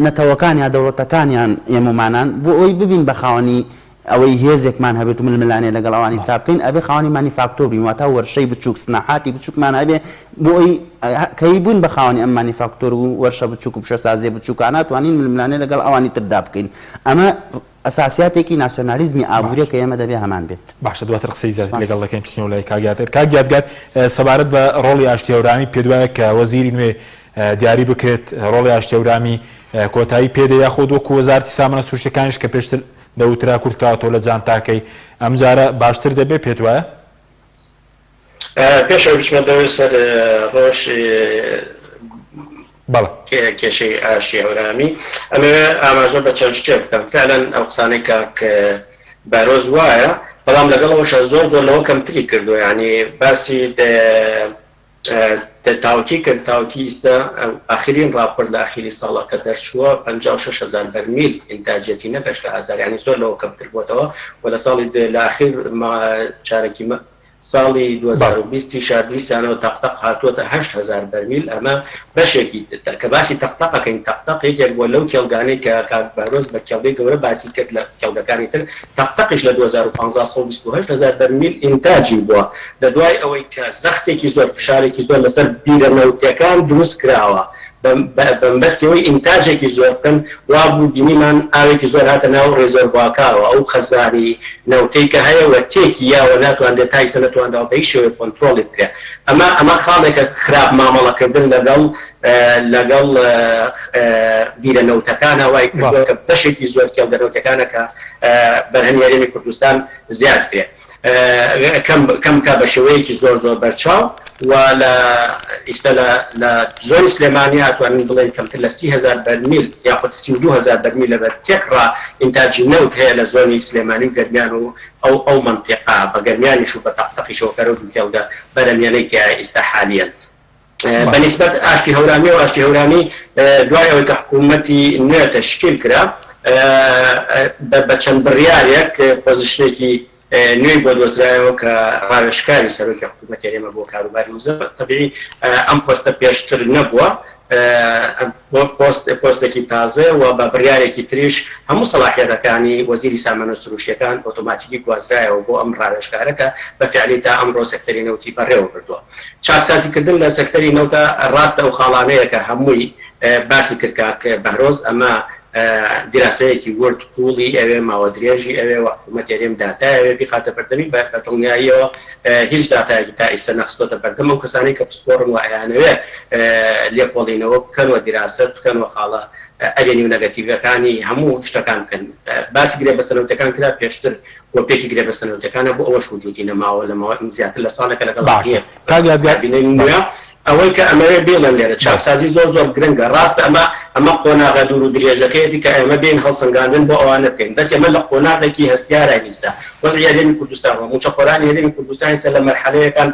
E: نەتەوەکان یا دەوڵەتەکان یان ئێمەمانان بۆ ئەوەی ببین بە خاوەنی ئەوەی هێزێکمان هەبێت و ململانێ لەگەڵ ئەوانی ترا بکەین ئەبێ خاوەنی مانیفاکتۆر بین واتا وەرشەی بچووک سناعاتی بچووکمان هەبێ بۆ ئەوەی کەی بووین بە خاوەنی ئەم مانیفاکتۆر و وەرشە بچووک و پیشەسازیە بچووکانە توانین ململانێ لەگەڵ ئەوانی تردا بکەین ئەمە ئەساسیاتێکی ناسیۆنالیزمی ئابووریە کە ئێمە دەبێ هەمان بێت.
A: باشە دواتر قسەی زیاتر لەگەڵ دەکەین بچینەوە لای کاک یادگار. کاک یادگار سەبارەت بە ڕۆڵی ئاشتی هەورامی پێت وایە کە وەزیری نوێ دیاری بکرێت ڕۆڵی ئاشتی هەورامی کۆتایی پێ دێ یاخود وەکو وەزارەتی سامانە سروشتیەکانیش کە پێشتر دەوترا کورتکراوەتەوە لە جانتاکەی ئەمجارە باشتر دەبێ پێت وایە؟
G: پێش ئەوەی بچمە دەوێ سەر ڕۆژ
A: بەڵێ.
G: کێشەی ئاشتی هەورامی ئەمەوێ ئاماژە بە چەند شتێک بکەم فعلا ئەو قسانەی کاک بارۆز وایە بەڵام لەگەڵ ئەوەشا زۆر زۆر لەوە کەمتری کردووە یعنی باسی تاوکی کرد تاوکی ئیستا ئاخرین ڕاپۆرت لە ئاخیری ساڵە کە دەرچووە 56 هەزار بەرمیل ئینتاجیەتی نەک 80 هەزار یعنی زۆر لەوە کەمتر بووەتەوە و لە ساڵی لە ئاخیر چارەکی ساڵی 2020 یشا دیسانەوە تەقتەق هاتووەتە 8000 بەرمیل ئەمە بەشێکی کە باسی تەقتەق ئەکەین تەقتەق یەکێک بووە لەو کێڵگانەی کە کاک بەهرۆز بە کێڵگەی گەورە باسی کرد لە کێڵگەکانی تر تەقتەقیش لە 2015 128 هەزار بەرمیل ئینتاجی بووە لە دوای ئەوەی کە زەختێکی زۆر، فشارێکی زۆر لەسەر بیرە نەوتیەکان دروست کراوە بەمبەستی ئەوەی ئینتاجێکی زۆر بکەن، وابوو بینیمان ئاوێکی زۆر هاتە ناو ڕێزۆرڤاکاوە، ئەو خەزانی نەوتەی کە هەیە و تێکی یاوە ناتوانرێت تا ئیستا نەتوانراوە بە هیچ شێوەیەک کۆنترۆڵی بکرێت. ئەمە ئەمە خاڵێکە خراپ مامەڵەکردن لەگەڵ لەگەڵ بیرە نەوتەکانە وای کردووە کە بەشێکی زۆر کێڵگە نەوتەکانە کە بەرهەمی هەرێمی کوردستان زیاد بکرێت. کەم بکا بە شێوەیەکی زۆر زۆر بەرچاو و لە ئیستا لە لە زۆنی سلێمانی ئەتوانین بڵێین کەمتر لە 30 هەزار بەرمیل یاخود 32 هەزار بەرمیل لەبەر تێکڕا ئینتاجی نەوت هەیە لە زۆنی سلێمانی و گەرمیان و ئەو ئەو مەنتیقە بە گەرمیانیش و بە تەقتەقیشەوە کەرە و دوو کێڵگە بەرەمیانەی تیایە ئیستا حالیەن بە نیسبەت ئاشتی هەورامیەوە، ئاشتی هەورامی دوای ئەوەی کە حکوومەتی نوێ تەشکیل کرا بە چەند بڕیارێک position ێکی نوێی بۆ دۆزرایەوە کە ڕاوێژکاری سەرۆکی حکوومەتی هەرێمە بۆ کاروباری وزە. تەبیعی ئەم پۆستە پێشتر نەبووە، پۆست پۆستێکی تازەیە و بە بڕیارێکی تریش هەموو سەڵاحیەتەکانی وەزیری سامانە سروشتیەکان ئۆتۆماتیکی گوازرایەوە بۆ ئەم ڕاوێژکارە کە بە فیعلی تا ئەمڕۆ سێکتەری نەوتی بەڕێوە بردووە. چاکسازی کردن لە سێکتەری نەوتا ڕاستە ئەو خاڵانەیە کە هەمووی باسی کرد کاک بەهرۆز ئەمە دیراسەیەکی ورد قوڵی ئەوێ ماوە درێژی ئەوێ و حکوومەتی هەرێم داتای ئەوێ بیخاتە بەردەمی بە دڵنیاییەوە هیچ داتایەکی تا ئیستا نەخستۆتە بەردەم ئەو کەسانەی کە پسپۆڕن و ئەیانەوێ لێکۆڵینەوە بکەن و دیراسەت بکەن و خاڵە ئەرێنی و نەگەتیڤەکانی هەموو شتەکان بکەن باسی گرێبەستە نەوتەکان کرا پێشتر گۆپێکی گرێبەستە نەوتەکانە بۆ ئەوەش وجودی نەماوە لە ماوەی زیاتر لە ساڵێکە لەگەڵ
A: باشە کاک یادگار
G: کابینەی نوێ ئەوەی کە ئەمەوێ بیڵێم لێرە چاکسازی زۆر زۆر گرنگە ڕاستە ئەمە ئەمە قۆناغە دوور و درێژەکەیەتی کە ئێمە بێین هەڵسەنگاندن بۆ ئەوانە بکەین بەس ئێمە لە قۆناغێکی هەستیاراین ئیستا وەزعی هەرێمی کوردستان و مووچەخۆرانی هەرێمی کوردستان ئیستا لە مەرحەلەیەکان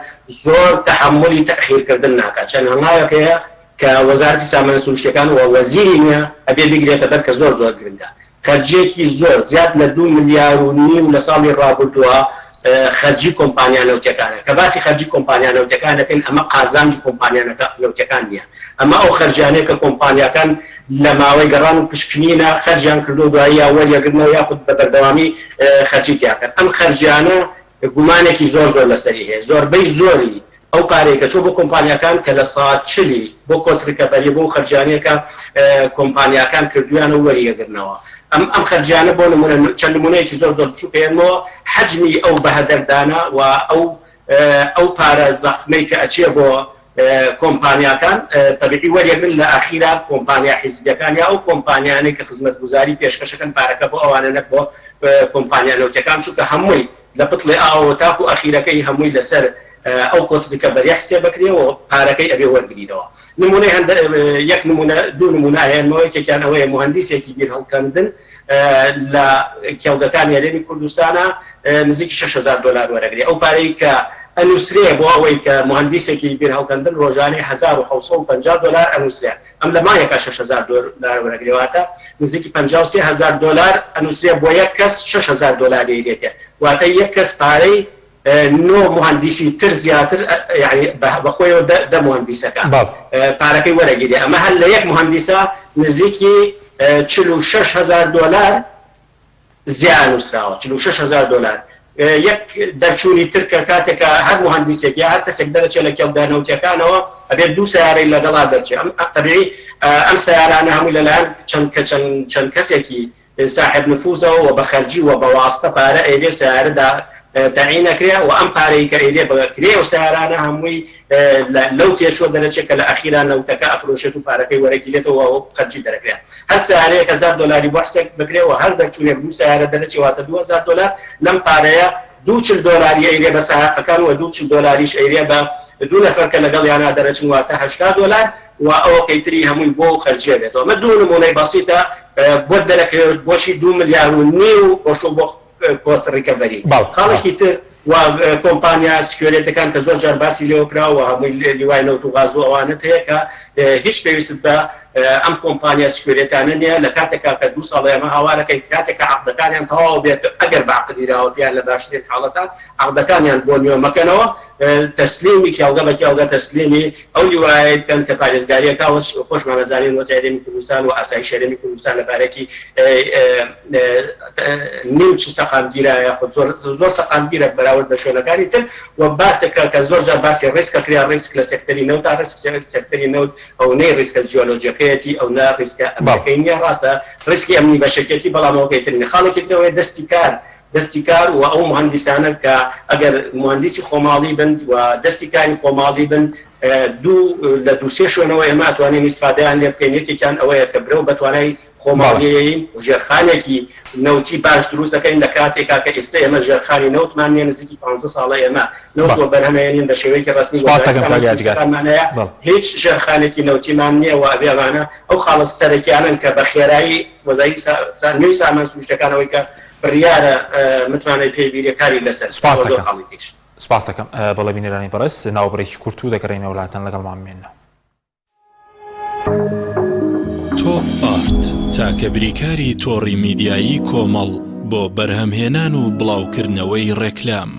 G: زۆر تەحەمولی تەئخیرکردن ناکات چەند هەنگاوێک هەیە کە وەزارەتی سامانە سروشتیەکان و وەزیری نوێ ئەبێ بیگرێتە بەر کە زۆر زۆر گرنگە خەرجیەکی زۆر زیاد لە دوو ملیار و نیو لە ساڵی ڕابردووە خەرجی کۆمپانیا نەوتیەکانە. کە باسی خەرجی کۆمپانیا نەوتیەکان دەکەین ئەمە قازانجی کۆمپانیا نەوتیەکان نیە، ئەمە ئەو خەرجیانەیە کە کۆمپانیاکان لە ماوەی گەڕان و پشکنینە خەرجیان کردووە دوایی یا وەریەگرنەوە یاخود بە بەردەوامی خەرجی تیاکەن. ئەم خەرجیانە گومانێکی زۆر زۆر لەسەری هەیە زۆربەی زۆری ئەو پارەی کە چووە بۆ کۆمپانیاکان کە لە سا چلی بۆ cost recovery ە بۆ ئەو خەرجیانەیە کە کۆمپانیاکان کردویانە و وەریەگرنەوە ئەم ئەم خەرجیانە بۆ نمونە چەند نمونەیەکی زۆر زۆر بچووک ئەیەنمەوە حەجمی ئەو بەهەدەردانە و ئەو ئەو پارە زەخمەی کە ئەچێ بۆ کۆمپانیاکان تەبیعی وەریەگرن لە ئاخیرا کۆمپانیا حیزبیەکان یا ئەو کۆمپانیانەی کە خزمەتگوزاری پێشکەشەکەن پارەکە بۆ ئەوانە نەک بۆ کۆمپانیا نەوتیەکان چونکە هەمووی لە بتڵی ئاوەوە تاکو ئەخیرەکەی هەمووی لەسەر ئەو cost recovery ە حسێب ئەکرێ و پارەکەی ئەبێ وەرگریتەوە. نمونەی هەندە یەک نمونە دوو نمونە ئەهێنمەوە یەکێکیان ئەوەیە موهەندیسێکی بیر هەڵکەندن لە کێڵگەکانی هەرێمی کوردستانە نزیکی 6000 دۆلار وەرەگرێ ئەو پارەی کە ئەنووسرێ بۆ ئەوەی کە موهەندیسێکی بیر هەڵکەندن ڕۆژانەی 1750 دۆلار ئەنووسرێ ئەم لە مانگێکا 6000 دۆلار وەرەگرێ واتە نزیکی 53000 دۆلار ئەنووسرێ بۆ یەک کەس 6000 دۆلاریی لێتێ واتە یەک کەس پارەی. نۆ موهەندیسی تر زیاتر یانی بە خۆیەوە دە موهەندیسەکە پارەکەی وەرەگیرێ ئەمە هەر لە یەک موهەندیسە نزیکی 46 هەزار دۆلار زیان نووسراوە 46 هەزار دۆلار یەک دەرچوونی تر کە کاتێک کە هەر موهەندیسێک یا هەر کەسێک دەرەچێت لە کێڵگە نەوتیەکانەوە ئەبێت دوو سەیارەی لەگەڵا دەرچێت ئەم تەبیعی ئەم سەیارانە هەمووی لەلایەن چەند کە چەند چەند کەسێکی ساحێب نفوزەوە و بە خەرجی و بە واستە پارە ئەیرێ سەیارە دا تەعین ئەکرێ و ئەم پارەی کە ئەیرێ بە کرێ ئەو سەیارانە هەمووی لە لەو تێچووە دەرەچێ کە لە ئەخیرا نەوتەکە ئەفرۆشێت و پارەکەی وەرەگیرێتەوە و خەرجی دەرەکرێ هەر سەیارەیەک هەزار دۆلاری بۆ حسێک بکرێ و هەر دەرچوونێک دوو سەیارە دەرەچێ واتە 2000 دۆلار لەم پارەیە دوو چل دۆلاری ئەیرێ بە سایەقەکان و دوو چل دۆلاریش ئەیرێ بە دوو نەفەر کە لەگەڵیانا دەرەچن واتە هەشتا دۆلار و ئەوەکەی تری هەمووی بۆ خەرجیە بێتەوە ئەمە دوو نموونەی بەسیتە بۆت دەرەکەوێت بۆچی دوو ملیار و نیو ڕۆشتوە بۆ cost recovery خاڵێکی تر و کۆمپانیا security ەکان کە زۆر جار باسی لێوە کراوە و هەمووی لیوای نەوت و غاز و ئەوانەت هەیە کە هیچ پێویستت بە ئەم کۆمپانیا security انە نییە لە کاتێکا کە دوو ساڵە ئێمە هاوارەکەین کاتێک کە عەقدەکانیان تەواو بێت ئەگەر بە عەقدیراوە یان لە باشترین حاڵەتا عەقدەکانیان بۆ نوێ مەکەنەوە تەسلیمی کێڵگە بە کێڵگە تەسلیمی ئەو لیوایەی بکەن کە پارێزگاریەکە خۆشمان ئەزانین وەزعی هەرێمی کوردستان و ئاسایشی هەرێمی کوردستان لە بارێکی نیمچ سەقامگیرە یاخود زۆر زۆر سەقامگیرە بەراورد بە شوێنەکانی تر و باسێکە کە زۆر جار باسی ڕیسک ئەکرێ ڕیسک لە سێکتەری نەوتا ڕیسک سێکتەری نەوت ئەونەی ڕیسکە جیۆلۆجیەکەیەتی ئەونە ڕیسکە ئەمنیەکەی نییە ڕاستە ڕیسکی ئەمنی بەشێکێتی بەڵام ئەوەکەی تر نییە خاڵێکی تر ئەوەیە دەستی کار دەستی کار و ئەو موهەندیسانە کە ئەگەر موهەندیسی خۆماڵی بن و دەستی کاری خۆماڵی بن دوو لە دوو سێ شوێنەوە ئێمە ئەتوانین ئیسفادەیان لێ بکەین یەکێکیان ئەوەیە کە برەو بە توانای خۆماڵیی و ژێرخانێکی نەوتی باش دروست دەکەین لە کاتێکا کە ئێستە ئێمە ژێرخانی نەوتمان نییە نزیکی پانزە ساڵە ئێمە نەوت وەبەرهەمەیەنین بە شێوەیەکی ڕەسمی
A: سوپاس
G: وەزارەتی
A: دەکەم
G: سامان
A: کاک یادگار
G: سروشتەکانمان هەیە
A: بەڵێ.
G: هیچ ژێرخانێکی نەوتیمان نییە و ئەبێ ئەمانە ئەو خاڵە سەرەکیانەن کە بە خێرایی وەزاری نوێی سامان سروشتەکان ئەوەی کە بڕیارە متمانەی پێی بیرێ کاری لەسەر بکات
A: سوپاس
G: و زۆر
A: دەکەم
G: خاڵی تریش.
A: سوپاس دەکەم بەڵێ بینەرانی بەڕێز ناوبڕێکی کورت و دەگەڕێینەوە لاتان لەگەڵمان بمێننەوە.
B: تۆپ ئارت تاکە بریکاری تۆڕی میدیایی کۆمەڵ بۆ بەرهەمهێنان و بڵاوکردنەوەی ڕێکلام.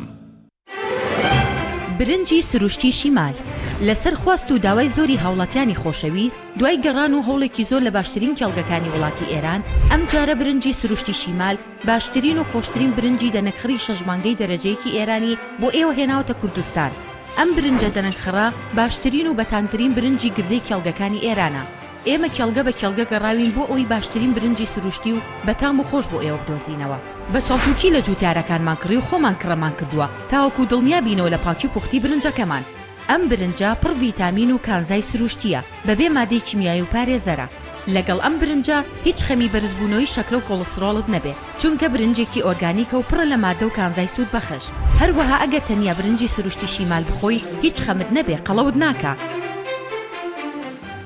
H: برنجی سروشتی شیمال لەسەر خواست و داوای زۆری هاوڵاتیانی خۆشەویست، دوای گەڕان و هەوڵێکی زۆر لە باشترین کێڵگەکانی وڵاتی ئێران، ئەمجارە برنجی سروشتی شیمال باشترین و خۆشترین برنجی دەنەکخڕی شەش مانگەی دەرەجەیەکی ئێرانی بۆ ئێوە هێناوەتە کوردستان. ئەم برنجە دەنەکخڕە باشترین و بەتامترین برنجی گردەی کێڵگەکانی ئێرانە. ئێمە کێڵگە بە کێڵگە گەڕاوین بۆ ئەوەی باشترین برنجی سروشتی و بەتام و خۆش بۆ ئێوە بدۆزینەوە. بە چەڵتوکی لە جوتیارەکانمان کڕی و خۆمان کڕەمان کردووە تاوەکو دڵنیا بینەوە لە پاکی و پوختی برنجەکەمان. ئەم برنجە پڕ ڤیتامین و کانزای سروشتییە، بەبێ مادەی کیمیایی و پارێزەرە. لەگەڵ ئەم برنجە هیچ خەمی بەرزبوونەوەی شەکرە و کۆڵسترۆڵت نەبێ، چونکە برنجێکی ئۆرگانیکە و پڕە لە مادە و کانزای سوودبەخش. هەروەها ئەگەر تەنیا برنجی سروشتی شیمال بخۆی هیچ خەمت نەبێ قەڵەوت ناکا.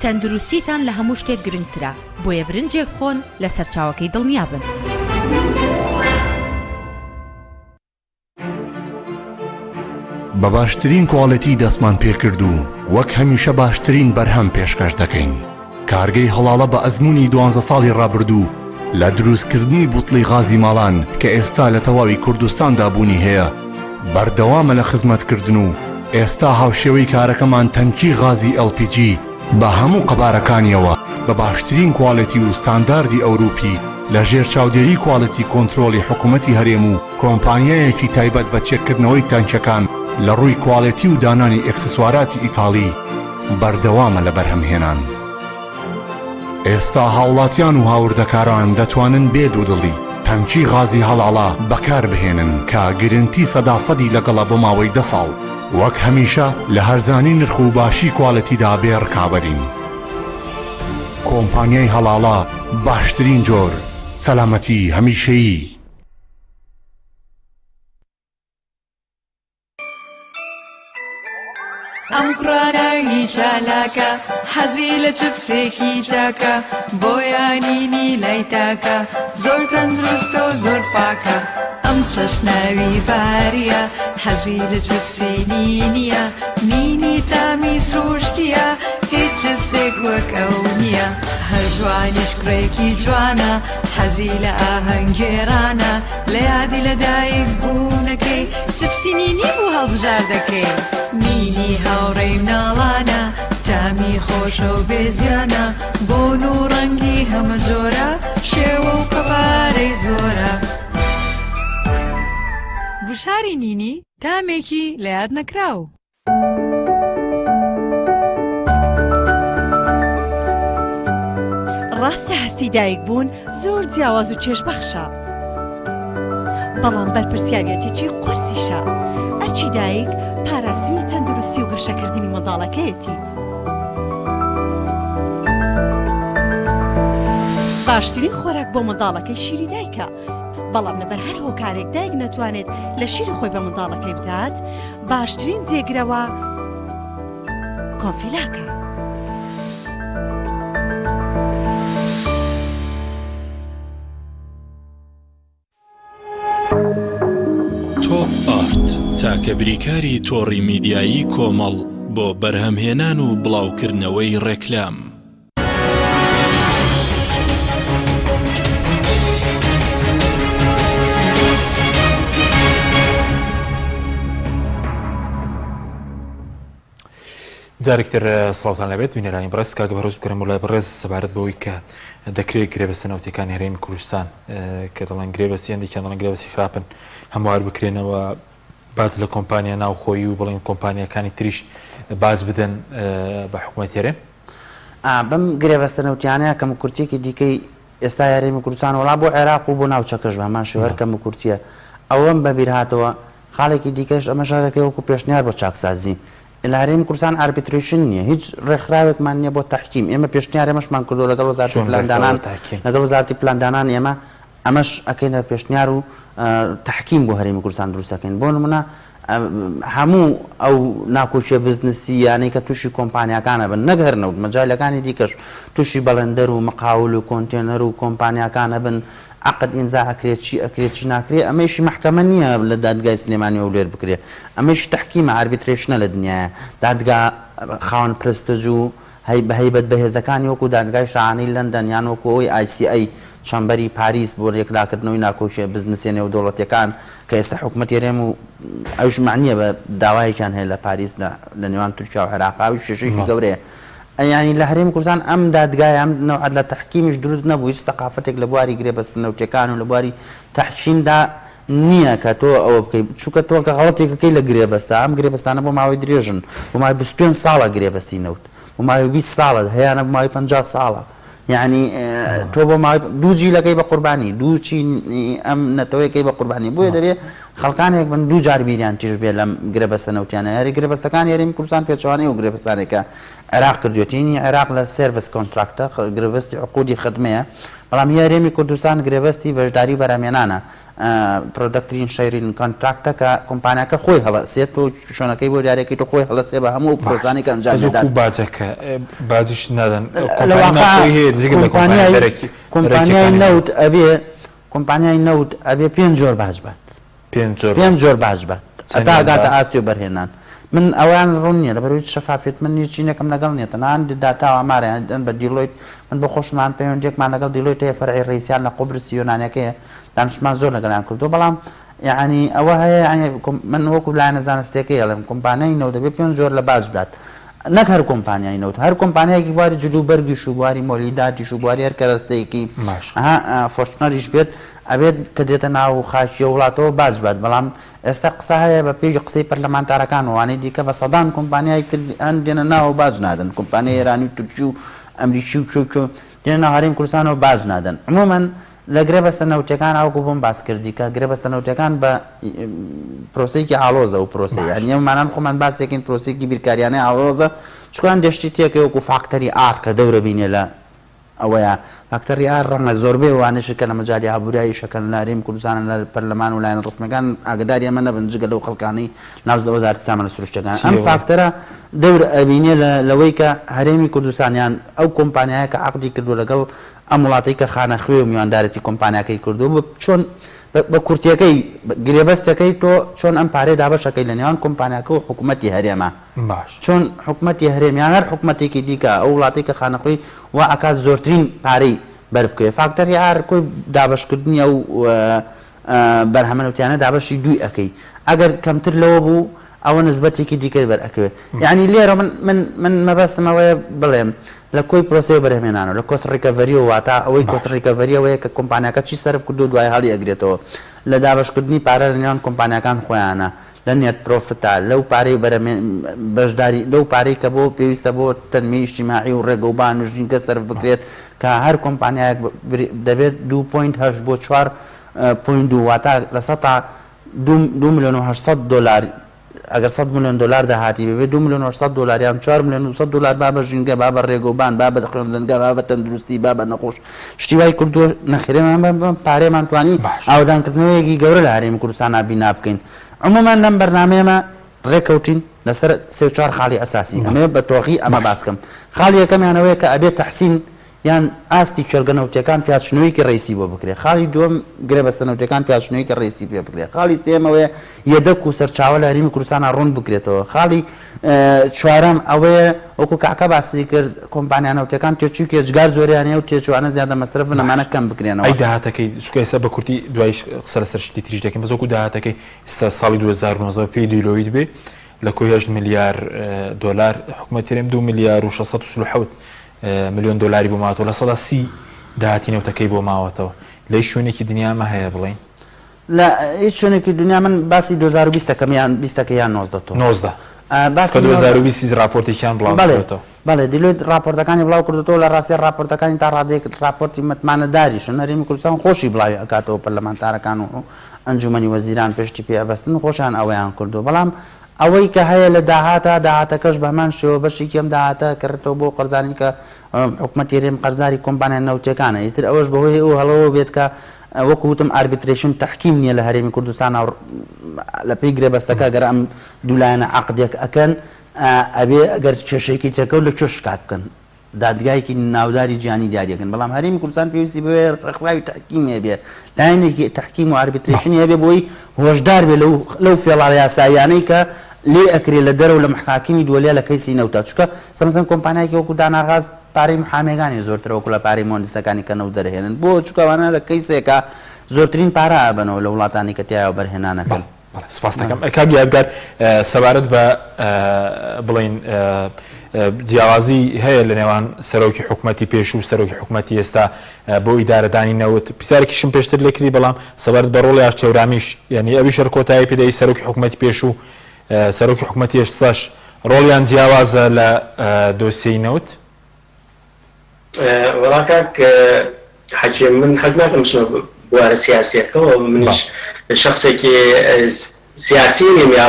H: تەندروستیتان لە هەموو شتێک گرنگترە، بۆیە برنجێک بخۆن لە سەرچاوەکەی دڵنیابن.
I: بە باشترین کواڵێتی دەستمان پێکرد و وەک هەمیشە باشترین بەرهەم پێشکەش دەکەین. کارگەی هەڵاڵە بە ئەزموونی دوانزە ساڵی ڕابردوو لە دروستکردنی بوتڵی غازی ماڵان کە ئێستا لە تەواوی کوردستاندا بوونی هەیە بەردەوامە لە خزمەتکردن و ئێستا هاوشێوەی کارەکەمان تەنکی غازی LPG بە هەموو قەبارەکانیەوە بە باشترین کواڵێتی و ستانداردی ئەوروپی لە ژێر چاودێری کواڵێتی کۆنترۆڵی حکومەتی هەرێم و کۆمپانیایەکی تایبەت بە چێککردنەوەی تانکیەکان لە ڕووی کواڵێتی و دانانی ئێکسسواراتی ئیتاڵی بەردەوامە لە بەرهەمهێنان. ئێستا هاوڵاتیان و هاوردەکاران دەتوانن بێ دوودڵی تەنکی غازی هەڵاڵە بەکاربهێنن کە گرنتی سەدا سەدی لەگەڵە بۆ ماوەی دە ساڵ. وەک هەمیشە لە هەرزانی نرخ و باشی کوالێتیدا بێ ڕکابەرین. کۆمپانیای هەڵاڵە باشترین جۆر، سەلامەتی هەمیشەیی.
J: ئەم کوڕە ناوی چالاکە حەزی لە چپسێکی چاکە بۆیانینی لای تاکە زۆر تەندروستە و زۆر پاکە ئەم چەشناوی باریە حەزی لە چپسی نینیە نینی تامی سروشتیە هیچ چپسێک وەک ئەو نییە. هەر ژوانیش کوڕێکی جوانە، حەزی لە ئاهەنگ گێڕانە، لە یادی لە دایک بوونەکەی، چپسی نینی بوو هەڵبژاردەکەی. نینی هاوڕێی مناڵانە، تامی خۆشە و بێ زیانە، بۆن و ڕەنگی هەمە جۆرە، شێوە و قەبارەی زۆرە. گوشاری نینی تامێکی لە یاد نەکراو.
H: ڕاستە هەستی دایک بوون زۆر جیاواز و چێژبەخشە بەڵام بەرپرسیارەتێکی قورسیشە ئەرچی دایک پاراستنی تەندروستی و گەشەکردنی منداڵەکەیەتی باشترین خۆراک بۆ منداڵەکەی شیری دایکە بەڵام لەبەر هەر هۆکارێک دایک نەتوانێت لە شیری خۆی بە منداڵەکەی بدات باشترین جێگرەوە کۆنفیلاکە.
B: تۆپ ئارت تاکە بریکاری تۆڕی میدیایی کۆمەڵ بۆ بەرهەمهێنان و بڵاوکردنەوەی ڕێکلام.
A: جارێک تر سڵاوتان لەبێت بینەرانی بەڕێز کاک بەرۆز بکەرم لای بەڕێز سەبارەت بەوەی کە دەکرێت گرێبەستە نەوتەکانی هەرێمی کوردستان کە دەڵێن گرێبەستی هەندێکیان دەڵێن گرێبەستی خراپن هەموار بکرێنەوە باج لە کۆمپانیا ناوخۆیی و بڵێن کۆمپانیاکانی تریش باج بدەن بە حکومەتی هەرێم؟
E: بەم گرێبەستە نەوتیانەیە کەموکورتییەکی دیکەی ئێستای هەرێمی کوردستان وەڵا بۆ عێراق و بۆ ناوچەکەش بە هەمان شێوە هەر کەموکورتییە. ئەوەم بە بیر هاتەوە خاڵێکی دیکەش ئەمەش هەرەکەی وەکو پێشنیار بۆ چاکسازی لە هەرێمی کوردستان arbitration نییە هیچ ڕێکخراوێکمان نییە بۆ تەحکیم ئێمە پێشنیار ئێمەشمان کردووە لەگەڵ وەزارەتی
A: چۆن ڕێکخراوە
E: پلاندانان
A: تەحکیم؟
E: لەگەڵ وەزارەتی پلاندانان ئێمە ئەمەش ئەکەینە پێشنیار و تەحکیم بۆ هەرێمی کوردستان دروست ئەکەین. بۆ نمونە هەموو ئەو ناکۆکیە بزنسی یانەی کە تووشی کۆمپانیاکان ئەبن نەک هەر نەوت مەجالەکانی دیکەش تووشی بەڵێندەر و مقاول و کۆنتێنەر و کۆمپانیاکان ئەبن عەقد ئیمزا ئەکرێ چی ئەکرێ چی ناکرێ ئەمەیشی مەحکەمە نییە لە دادگای سلێمانی و هەولێر بکرێ ئەمەیشی تەحکیمە arbitration ە لە دنیایە دادگا خاوەن پرستج و هەیبەت بەهێزەکانی وەکو دادگای شاهانەی لەندەن یان وەکو ئەوەی ICA chamber ی پاریس بۆ یەکلاکردنەوەی ناکۆکیە بزنسیە نێودەوڵەتیەکان کە ئێستا حکومەتی هەرێم و ئەویش مەعنیە بە داوایەکیان هەیە لە پاریس لە لە نێوان تورکیا و عێراق ئەویش کێشەیەکی گەورەیە یانی لە هەرێمی کوردستان ئەم دادگایە ئەم نەوعە لە تەحکیمیش دروست نەبوو هیچ سەقافەتێک لە بواری گرێبەستە نەوتیەکان و لە بواری تەحکیمدا نییە کە تۆ ئەوە بکەی چونکە تۆ کە غەڵەتێک ئەکەی لە گرێبەستە ئەم گرێبەستانە بۆ ماوەی درێژن بۆ ماوەی 25 ساڵە گرێبەستی نەوت بۆ ماوەی 20 ساڵە هەیانە بۆ ماوەی 50 ساڵە یعنی تۆ بۆ ماوەی دوو جیلەکەی بە قوربانی دوو چین ئەم نەتەوەیەکەی بە قوربانی بۆیە دەبێ خەڵکانێک بن دوو جار بیریان تیژ بێ لەم گرێبەستە نەوتیانە یاری گرێبەستەکانی هەرێمی کوردستان پێچەوانەی ئەو گرێبەستانێکە عێراق کردوێتی عێراق لە service contract ە گرێبەستی عقودی خدمەیە بەڵام هی هەرێمی کوردستان گرێبەستی بەشداری و بەرهەمهێنانە، Production Sharing Contract، کە کۆمپانیاکە خۆی هەڵەسێت تۆ شوێنەکەی بۆ دیارەکەیت و خۆی هەڵەسێ بە هەموو ئەو پرۆسانەی کە ئەنجامی
A: دەدات.
E: بەس
A: وەکوو باجەکە باجیش نادەن
E: لە
A: کۆمپانیای
E: واقع
A: ناوخۆیی هەیە جگە لە کۆمپانیا
E: کۆمپانیای
A: دەرەکی
E: کۆمپانیای
A: دەرەکیەکانی
E: نەوت ئەبێ کۆمپانیای نەوت ئەبێ پێنج جۆر باج بات.
A: پێنج جۆر
E: پێنج جۆر باج بات هەتا
A: چەندیان
E: ئەگاتە
A: با؟
E: ئاستی وەبەرهێنان. من ئەوەیان ڕوون نییە لەبەرئەوەی هیچ شەفافیەت من هیچ چینێکم لەگەڵ نییە تەنها هەندێ داتا و ئاماریان دەن بە دیلۆیت من بۆ خۆشمان پەیوەندیەکمان لەگەڵ دیلۆیت هەیە فەرعی ڕئیسیان لە قوبرسی یۆنانیەکەیە دانیشتمان زۆر لەگەڵیان کردووە بەڵام یەعنی ئەوە هەیە یەعنی من وەکو لایەنە زانستیەکەی ئەڵێم کۆمپانیای نەوت دەبێ پێنج جۆر لە باج بدات نەک هەر کۆمپانیای نەوت هەر کۆمپانیایەکی بواری جل و بەرگیش و بواری مۆلیداتیش و بواری هەر کەرەستەیەکی
A: باش
E: ئەها فۆرچنەریش بێت ئەبێت کە دێتە ناو خاکی ئەو وڵاتەوە باج بات، بەڵام ئێستا قسە هەیە بە پێی قسەی پەرلەمانتارەکان و ئەوانەی دیکە بە سەدان کۆمپانیای تر هەن دێنە ناوە باج نادەن، کۆمپانیای ئێرانی و تورکی و ئەمریکی و کوێ و کوێ دێنە ناو هەرێمی کوردستانەوە باج نادەن. عمومەن لە گرێبەستە نەوتیەکان وەکو بۆم باس کردی کە گرێبەستە نەوتیەکان بە پرۆسەیەکی ئاڵۆزە ئەو پرۆسەی یانی ئێمەمانان خۆمان باسێکین پرۆسەیەکی بیرکاریانەی ئاڵۆزە چونکە هەندێ شتی تێکەی وەکو فاکتەری R کە دەورە بینێ لە ئەوەیە فاکتەری R ڕەنگە زۆربەی ئەوانەشی کە لە مەجالی ئابووریا ئیش ئەکەن لە هەرێمی کوردستانن لە پەرلەمان و لایەنە ڕەسمیەکان ئاگەداری ئەمە نەبن جگە لەو خەڵکانەی ناو وەزارەتی سامانە سروشتیەکان
A: چی
E: ئەم
A: ئەوە؟
E: فاکتەرە دەور ئەبینێ لە لەوەی کە هەرێمی کوردستان یان ئەو کۆمپانیایە کە عەقدی کردووە لەگەڵ ئەم وڵاتەی کە خانەخوێ و میواندارێتی کۆمپانیاکەی کردووە بە چۆن بە. بە کورتیەکەی گرێبەستەکەی تۆ چۆن ئەم پارەیە دابەش ئەکەی لە نێوان کۆمپانیاکە و حکومەتی هەرێمە
A: باش.
E: چۆن حکومەتی هەرێم یان هەر حکومەتێکی دیکە ئەو وڵاتەی کە خانەخوێی وا ئەکات زۆرترین پارەی بەر بکەوێ فاکتەری ئار کۆی دابەشکردنی ئەو بەرهەمە نەوتیانە دابەشی دووی ئەکەی ئەگەر کەمتر لەوە بوو ئەوە نسبەتێکی دیکەی بەر ئەکەوێ یانی لێرە من من من مەبەستم ئەوەیە بڵێم لە کۆی پرۆسەی وەبەرهەمێنانەوە لە cost recovery ەوە واتا ئەوەی cost recovery ئەوەیە کە کۆمپانیاکە چی سەرف کردووە دوای هەڵی ئەگرێتەوە لە دابەشکردنی پارە لە نێوان کۆمپانیاکان خۆیانە لە net profit ا لەو پارەی بەرەمێ بەشداری لەو پارەی کە بۆ پێویستە بۆ تەنمیەی ئیجتیماعی و ڕێگەوبان و ژینگە سەرف بکرێت کە هەر کۆمپانیایەک دەبێت 2.8 بۆ 4.2 واتا لە سەتا دوو ملیۆن و 800 دۆلار ئەگەر 100 ملیۆن دۆلار داهاتی ببێ 2 ملیۆن و 800 دۆلار یان 4 ملیۆن و 200 دۆلار با بە ژینگە با بە ڕێگەوبان با بە خوێندنگە با بە تەندروستی با بە نەخۆش شتی وای کردووە نەخێرێمان بەم پارەیەمان توانی ئاوەدانکردنەوەیەکی گەورە لە هەرێمی کوردستانا بینا بکەین عموما لەم بەرنامەیەمە ڕێکەوتین لەسەر سێ و چوار خاڵی ئەساسی ئەمەوێ بە تۆخی ئەمە باس کەم خاڵی یەکەمیان ئەوەیە کە ئەبێ تەحسین یان ئاستی کێڵگە نەوتیەکان پیاچنەوەیەکی ڕەئیسی بۆ بکرێ خاڵی دووەم گرێبەستە نەوتیەکان پیاچنەوەیەکی ڕەئیسی پێ بکرێ خاڵی سێیەم ئەوەیە یەدەک و سەرچاوە لە هەرێمی کوردستانا ڕوون بکرێتەوە خاڵی چوارەم ئەوەیە وەکو کاکە باسی کرد کۆمپانیا نەوتیەکان تێچووی کێجگار زۆریان هەیە و تێچووانە زیادە مەسرەفن ئەمانە کەم بکرێنەوە.
A: ئەی داهاتەکەی چونکە ئێستا بە کورتی دوایش قسە لەسەر شتی تریش دەکەین بەس وەکو داهاتەکەی ئێستا ساڵی 2019 پێی دیلۆیت بێ لە کۆی 8 ملیار دۆلار حکومەت هەرێم 2 ملیار و 647 ملیۆن دۆلاری بۆ ماوەتەوە 30% داهاتی نەوتەکەی بۆ ماوەتەوە لە هیچ شوێنێکی دنیا مە هەیە بڵێین
E: لە هیچ شوێنێکی دنیا من باسی 2020 دەکەم یان 20 ەکە یان 19 تۆ
A: 19 باسی 2020 ڕاپۆرتێکیان بڵاو کردۆتەوە.
E: بەڵێ دیلۆیت ڕاپۆرتەکانی بڵاو کردۆتەوە لە ڕاستیا ڕاپۆرتەکانی تا ڕادەیەک ڕاپۆرتی متمانەداریشن هەرێمی کوردستان خۆشی بڵاوی ئەکاتەوە پەرلەمانتارەکان و ئەنجومەنی وەزیران پشتی پێ ئەبەستن خۆشیان ئەوەیان کردووە بەڵام ئەوەی کە هەیە لە داهاتە داهاتەکەش بە هەمان شێوە بەشێکی ئەم داهاتە کڕێتەوە بۆ قەرزانی کە حکومەتی هەرێم قەرزاری کۆمپانیا نەوتیەکانە ئیتر ئەوەش بەهۆی ئەو هەڵەوە بێت کە وەکو وتم arbitration تەحکیم نییە لە هەرێمی کوردستان و لە پێی گرێبەستەکە گەر ئەم دوو لایەنە عەقدێک ئەکەن ئەبێ ئەگەر کێشەیەکی تێکەوت لە کوێ شکات بکەن دادگایەکی ناوداری جیهانی دیاریەکەن بەڵام هەرێمی کوردستان پێویستی بەوەیە ڕێکخراوی تەحکیمی هەبێ لایەنێکی تەحکیم و arbitration ی هەبێ بۆی هۆشدار بێ لەو لەو فێڵە یاساییانەی کە لێ ئەکرێ لە دەرەوە لە محاکمی دووەلیە لە کەیسی نەوتا چونکە سەمسەن کۆمپانیایەکی وەکو داناغاز پارەی محامیەکانی زۆرترە وەکو لە پارەی موهەندیسەکانی کە نەوت دەرهێنن بۆ چونکە ئەوانە لە کەیسێکا زۆرترین پارە ئەبەنەوە لە وڵاتانی کە تیایا وەبەرهێنان ئەکەن.
A: بەڵێ سپاست دەکەم کاک یادگار سەبارەت بە بڵێین جیاوازی هەیە لە نێوان سەرۆکی حکومەتی پێشوو و سەرۆکی حکومەتی ئێستا بۆ ئیدارەدانی نەوت پرسیارێکیشم پێشتر لێ کردی بەڵام سەبارەت بە ڕۆڵی ئاشتێورامیش یعنی ئەویش هەر کۆتایی پێدەی سەرۆکی حکومەتی پێشوو سەرۆکی حکومەتی ئێستاش ڕۆڵیان جیاوازە لە دۆسیەی نەوت؟
G: وەڵا کاک حەکیم من حەز ناکەم بچمە بوارە سیاسیەکەوە منیش شخصێکی سیاسی نیم یا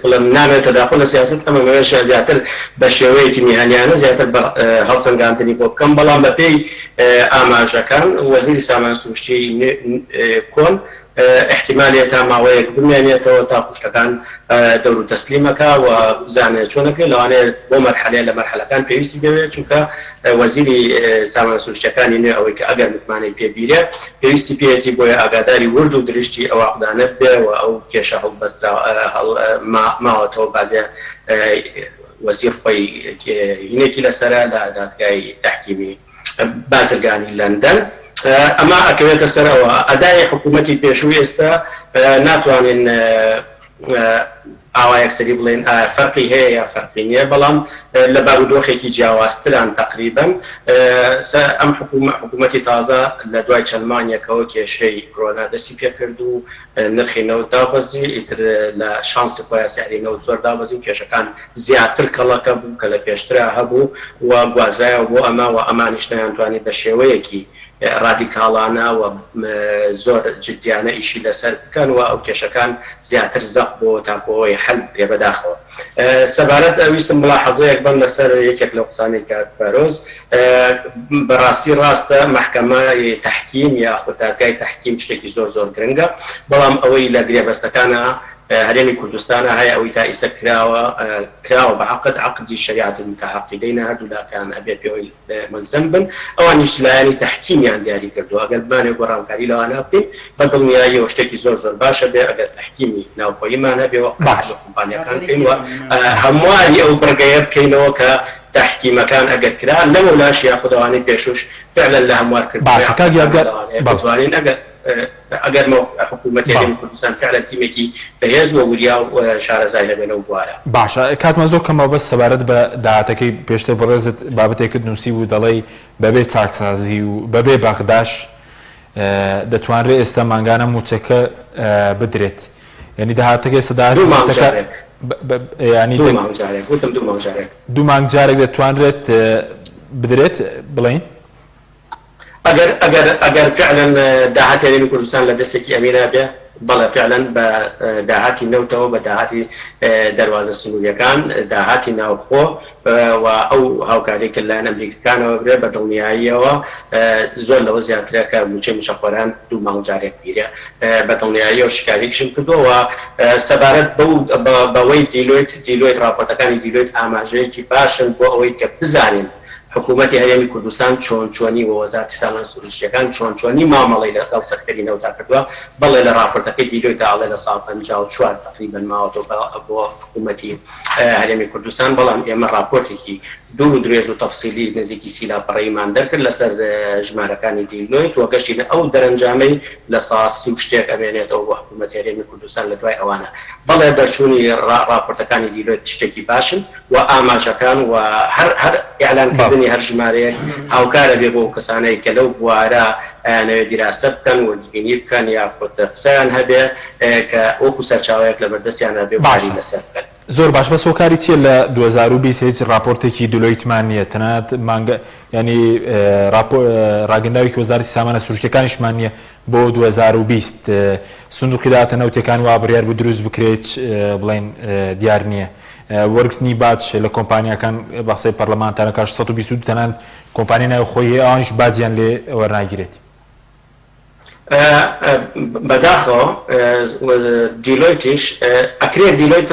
G: بڵێم نامەوێت تەداخول لە سیاسەت بکەم ئەمەوێت زیاتر بە شێوەیەکی میهەنیانە زیاتر هەڵسەنگاندنی بۆ بکەم بەڵام بەپێی ئاماژەکان وەزیری سامان سروشتی کۆن ئیحتیمالە تا ماوەیەک بمێنێتەوە تاکو شتەکان دەور و تەسلیم ئەکا و بزانێ چۆن ئەکرێ لەوانەیە بۆ مەرحەلەیە لە مەرحەلەکان پێویستی پێ بێ چونکە وەزیری سامانە سروشتیەکانی نوێ ئەوەی کە ئەگەر متمانەی پێ بیرێ پێویستی پێیەتی بۆیە ئاگاداری ورد و درشتی ئەو عەقدانە بێ و ئەو کێشە هەڵبەستراوە هەڵ ماوەتەوە بازێ وەزیر خۆی هینێکی لەسەرە لە دادگای تەحکیمی بازرگانی لەندەن ئەمە ئەکەوێتە سەر ئەوە ئەدای حکوومەتی پێشوو ئێستا ناتوانین ئاوا یەکسەری بڵێن ئایا فەرقی هەیە یا فەرقی نییە بەڵام لە بارودۆخێکی جیاوازتران تەقریبەن ئەم حکوومەتی تازە لە دوای چەند مانگێکەوە کێشەی کرۆنا دەستی پێکرد و نرخی نەوت دابەزی، ئیتر لە شانسی خۆیا سعری نەوت زۆر دابەزی و کێشەکان زیاتر کەڵەکە بوو کە لە پێشترا هەبوو و گوازرایەوە بۆ ئەمە و ئەمانیش نەیانتوانی بە شێوەیەکی ڕادیکاڵانە و زۆر جدیانە ئیشی لەسەر بکەن و ئەو کێشەکان زیاتر زەق بۆوە تاکو ئەوەی حەل بکرێ بەداخەوە. سەبارەت ویستم ملاحەزەیەک بەم لەسەر یەکێک لەو قسانەی کاک پەرۆز بەڕاستی ڕاستە مەحکەمە تەحکیم یاخود دادگای تەحکیم شتێکی زۆر زۆر گرنگە بەڵام ئەوەی لە گرێبەستەکانا. هەرێمی کوردستانا هەیە ئەوەی تا ئیسە کراوە کراوە بە عەقد عەقدی شەریعەت المتعاقدینە هەردوو لاکان ئەبێ پێوەی مەلزەم بن ئەوانیش لایەنی تەحکیمیان دیاری کردووە ئەگەر بمانەوێ گۆڕانکاری لەوانە بکەین بە دڵنیاییەوە شتێکی زۆر زۆر باشە بێ ئەگەر تەحکیمی ناوخۆییمان هەبێ و قەناعەت
A: باش.
G: بە کۆمپانیاکان بکەین و هەمواری ئەو بڕگەیە بکەینەوە کە تەحکیمەکان ئەگەر کرا لەمەولاش یاخود ئەوانەی پێشووش فعلا لە هەموارکردنەوەی
A: باشە کاک
G: عەقدەکان
A: یادگار
G: لەوانەیە
A: بەڵێ.
G: بتوانین ئەگەر ئەگەر حکوومەتی
A: بەڵێ.
G: هەرێمی کوردستان فعلا تیمێکی بەهێز و وریا و شارەزای هەبێ لەو بوارە.
A: باشە کاتمان زۆر کەمە بەس سەبارەت بە داهاتەکەی پێشتر بەڕێزت بابەتێکت نووسیبوو دەڵێی بەبێ چاکسازی و بەبێ بەغداش دەتوانرێ ئێستا مانگانە مووچەکە بدرێت یانی داهاتەکە ئێستا داهاتی
G: دوو مانگ
A: مووچەکە
G: جارێک.
A: یانی
G: دوو مانگ جارێک وتم دوو مانگ جارێک.
A: دوو مانگ جارێک دەتوانرێت بدرێت بڵێین؟
G: ئەگەر ئەگەر ئەگەر فعلەن داهاتی هەرێمی کوردستان لە دەستێکی ئەمینا بێ بەڵێ فعلەن بە داهاتی نەوتەوە بە داهاتی دەروازە سنووریەکان داهاتی ناوخۆ و ئەو هاوکاریەی کە لەلایەن ئەمریکەکانەوە برێ بە دڵنیاییەوە زۆر لەوە زیاترە کە مووچەی مووچەخۆران دوو مانگ جارێک بگیرێ بە دڵنیاییەوە شیکاریکشم کردووە و سەبارەت بەو بەوەی دیلۆیت دیلۆیت ڕاپۆرتەکانی دیلۆیت ئاماژەیەکی باشن بۆ ئەوەی کە بزانین حکوومەتی هەرێمی کوردستان چۆن چۆنی و وەزارەتی سامانە سروشتییەکان چۆن چۆنی مامەڵەی لە گەڵ سەکتەری نەوتا کردووە، بەڵێ لە ڕاپۆرتەکەی دیلۆیتا ئەڵێ 54% تەقریبەن ماوەتەوە بۆ حکوومەتی هەرێمی کوردستان، بەڵام ئێمە ڕاپۆرتێکی دوور و درێژ و تەفسیلی نزیکی 30 لاپەڕەییمان دەرکرد لەسەر ژمارەکانی دیلۆیت و گەشتینە ئەو دەرەنجامەی 30% و شتێک ئەمێنێتەوە بۆ حکوومەتی هەرێمی کوردستان لە دوای ئەوانە. بەڵێ دەرچوونی ڕاپۆرتەکانی دیلۆیت شتێکی باشن. و ئاماژەکان و هەر هەر ئیعلان
A: بەڵێ.
G: کردنی هەر ژمارەیەک هاوکارە بێ بۆ ئەو کەسانەی کە لەو بوارە ئەیانەوێ دیراسە بکەن وردبینی بکەن یاخود قسەیان هەبێ کە وەکو سەرچاوەیەک لەبەردەستیانا بێ و کاری
A: باشە
G: لەسەر بکەن.
A: زۆر باش بەس هۆکاری چیە لە 2020 هیچ ڕاپۆرتێکی دلۆیتمان نیە تەنانەت مانگە یانی ڕاپۆ ڕاگەندراوێکی وەزارەتی سامانە سروشتیەکانیشمان نیە بۆ 2020 سندوقی داهاتە نەوتیەکان وا بڕیار بوو دروست بکرێ هیچ بڵێین دیار نیە وەرگرتنی باج لە کۆمپانیاکان بە قسەی پەرلەمانتارەکە 822 تەنانەت کۆمپانیای ناوخۆیی هەیە ئەوانیش باجیان لێ وەرناگیرێت.
G: بەداخەوە دیلۆیتیش ئەکرێ دیلۆیت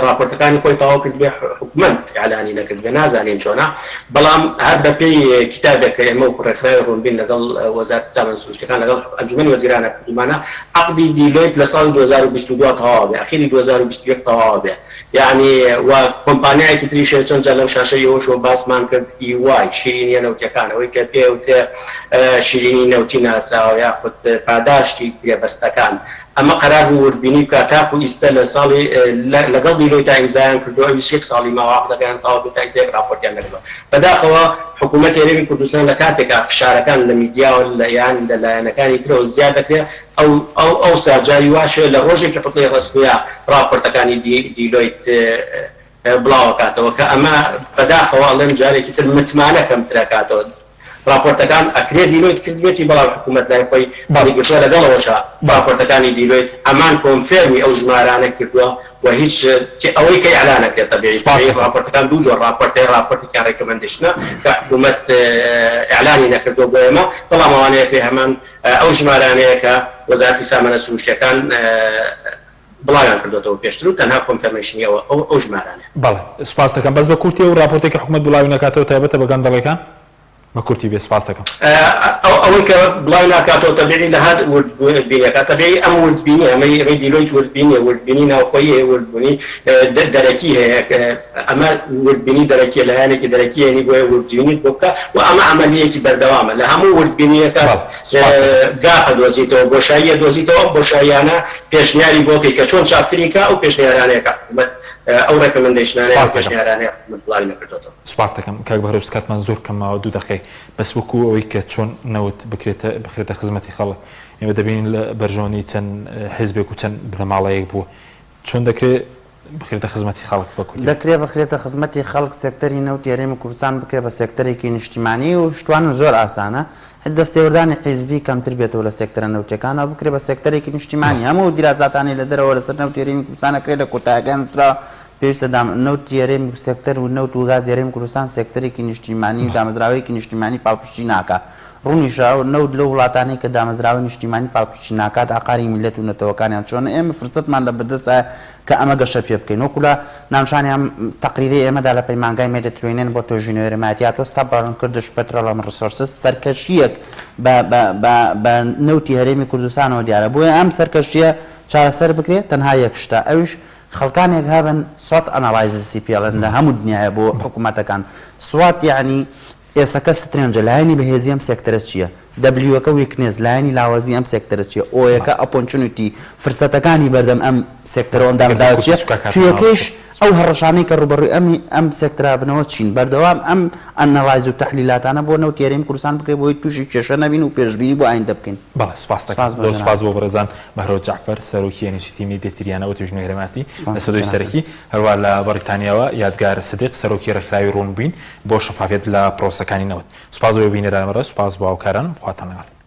G: ڕاپۆرتەکانی خۆی تەواو کردبێ حکومەت ئیعلانی نەکردبێ نازانین چۆنە بەڵام هەر بەپێی کیتابێک کە ئێمە وەکو ڕێکخراوی ڕوونبین لەگەڵ وەزارەتی سامانە سروشتیەکان لەگەڵ ئەنجومەنی وەزیرانە کردوومانە عەقدی دیلۆیت لە ساڵی 2022 تەواو بێ ئەخیری 2021 تەواو بێ یەعنی و کۆمپانیایەکی تریش هەیە چەند جار لەم شاشەی ئێوەشەوە باسمان کرد ئی وای شیرینیە نەوتیەکان ئەوەی کە پێ ئەوترێ شیرینی نەوتی ناسراوە یاخود پاداشتی گرێبەستەکان ئەمە قەرار بوو وردبینی بکات تاکو ئیستە لە ساڵی لەگەڵ دیلۆیتا ئیمزایان کردووە ئەویش یەک ساڵی ماوە عەقدەکەیان تەواو بێت تا ئیستە یەک ڕاپۆرتیان نەکردووە بەداخەوە حکوومەتی هەرێمی کوردستان لە کاتێکا فشارەکان لە میدیاوە لە یان لە لایەنەکانی ترەوە زیاد دەکرێت ئەو ئەو ئەوسا جاری واش هەیە لە ڕۆژێکی عوتڵەی ڕەسمییا ڕاپۆرتەکانی دی دیلۆیت بڵاوەکاتەوە کە ئەمە بەداخەوە ئەڵێم جارێکی تر متمانە کەمتر ئەکاتەوە ڕاپۆرتەکان ئەکرێ دیلۆیت کردبێتی بەڵام حکوومەت لای خۆی
A: بەڵێ
G: هەڵیگرتووە لەگەڵ ئەوەشا
A: بەڵێ
G: ڕاپۆرتەکانی دیلۆیت هەمان confirm ی ئەو ژمارانە کردووە و هیچ ئەوەی کە ئیعلان ئەکرێت تەبیعی
A: سوپاس
G: تەبیعی
A: دەکەم.
G: ڕاپۆرتەکان دوو جۆر ڕاپۆرت هەیە ڕاپۆرتێکیان recommendation ە کە حکوومەت ئیعلانی نەکردووە بۆ ئێمە بەڵام ئەوانەیە ئەکرێ هەمان ئەو ژمارانەیە کە وەزارەتی سامانە سروشتیەکان بڵاویان کردۆتەوە پێشتر و تەنها confirmation ی ئەوە ئەو ژمارانەیە.
A: بەڵێ سوپاست دەکەم بەس بە کورتی ئەو ڕاپۆرتەی کە حکومەت بڵاوی نەکاتەوە تایبەتە بە گەندەڵیەکان؟ بە کورتی بێ سوپاست دەکەم.
G: ئەوەی کە بڵاوی ناکاتەوە تەبیعی لە هەر وردبینیەکە تەبیعی ئەم وردبینیە ئەمەی ئەمەی دیلۆیت وردبینیە وردبینی ناوخۆیی هەیە وردبونی دەرەکی هەیە ئەمە وردبینی دەرەکیە لایەنێکی دەرەکی هێنی بۆیە وردبینیت بۆ بکا و ئەمە عەمەلیەکی بەردەوامە لە هەموو وردبینیەکە
A: بەڵێ سوپاست دەکەم.
G: gap ئەدۆزیتەوە بۆشاییە دۆزیتەوە ئەم بۆشاییانە پێشنیاری بۆ کەی کە چۆن چاکتری کا ئەو پێشنیارانەیە کە حکومەت ئەو recommendation انەیە
A: سوپاست
G: ئەو
A: دەکەم.
G: پێشنیارانەیە حکومەت بڵاوی نەکردۆتەوە.
A: سوپاست دەکەم کاک بەهرۆز کاتمان زۆر کەم ماوە دوو دەقەیەک بەس وەکو ئەوەی کە چۆن نەوت بکرێتە بخرێتە خزمەتی خەڵک ئێمە دەبینین لە بەرژەوەندی چەند حیزبێک و چەند بنەماڵەیەک بووە چۆن دەکرێت بخرێتە خزمەتی خەڵک بە کوردی؟
E: دەکرێ بخرێتە خزمەتی خەڵک سێکتەری نەوتی هەرێمی کوردستان بکرێ بە سێکتەرێکی نیشتیمانی و شتوانن زۆر ئاسانە دەستێوەردانی حیزبی کەمتر بێتەوە لە سێکتەرە نەوتیەکانەوە بکرێ بە سێکتەرێکی نیشتیمانی هەموو ئەو دیراساتانەی لە دەرەوە لەسەر نەوتی هەرێمی کوردستان ئەکرێ لە کۆتایەکان نوسراوە. پێویستە دام نەوتی هەرێمی سێکتەر و نەوت و گازی هەرێمی کوردستان سێکتەرێکی نیشتیمانی و دامەزراوەیەکی نیشتیمانی پاڵپشتی ناکا. ڕوونیشە نەوت لەو وڵاتانەی کە دامەزراوەی نیشتیمانی پاڵپشتی ناکات ئاقاری میللەت و نەتەوەکانیان چۆنە ئێمە فرسەتمان لە بەردەستایە کە ئەمە گەشە پێ بکەین وەکو لە ناونشانی ئەم تەقریرەی ئێمەدا لە پەیمانگای مێدێترێنیەن بۆ تۆژینەوەی هەرێمایەتی هاتووە Stubborn Kurdish Petroleum Resources سەرکەشییەک بە بە بە بە نەوتی هەرێمی کوردستانەوە دیارە بۆیە ئەم سەرکەشییە چارەسەر بکرێت تەنها یەک شتە ئەویش خەڵکانێک هەبن SWOT analysis ی پێڵێن لە هەموو دنیایە بۆ حکومەتەکان SWOT یەعنی S ەکە strength ە لایەنی بەهێزی ئەم سێکتەرە چییە؟ W ەکە weakness لایەنی لاوازی ئەم سێکتەرە چییە؟ O یەکە opportunity فرسەتەکانی بەردەم ئەم سێکتەرە و ئەم دامەزراوە چییە؟ Q یەکەیش ئەو هەڕەشانەی کە ڕووبەڕووی ئەم ئەم سێکتەرە ئەبنەوە چین؟ بەردەوام ئەم analyze و تەحلیلاتانە بۆ نەوتی هەرێمی کوردستان بکرێت بۆ ئەوەی تووشی کێشە نەبین و پێشبینی بۆ ئایندە بکەین.
A: بەڵێ سوپاست دەکەم.
E: سوپاس بۆ
A: زۆر سوپاس
E: جەنابت.
A: بۆ بەڕێزان بەهرۆز جەعفەر سەرۆکی ئەنیستیتی میدێتریانە و توێژینەوەی هەرێمایەتی
E: سوپاس
A: لە
E: بۆ
A: سەدۆی
E: جەنابت.
A: سەرەکی، هەروەها لە بەڕیتانیاوە یادگار سدیق سەرۆکی ڕێکخراوی ڕوونبین بۆ شەفافیەت لە پرۆسەکانی نەوت. سوپاس بۆ بینەران بەڕێز، سوپاس بۆ هاوکارانم، خواتان لەگەڵ.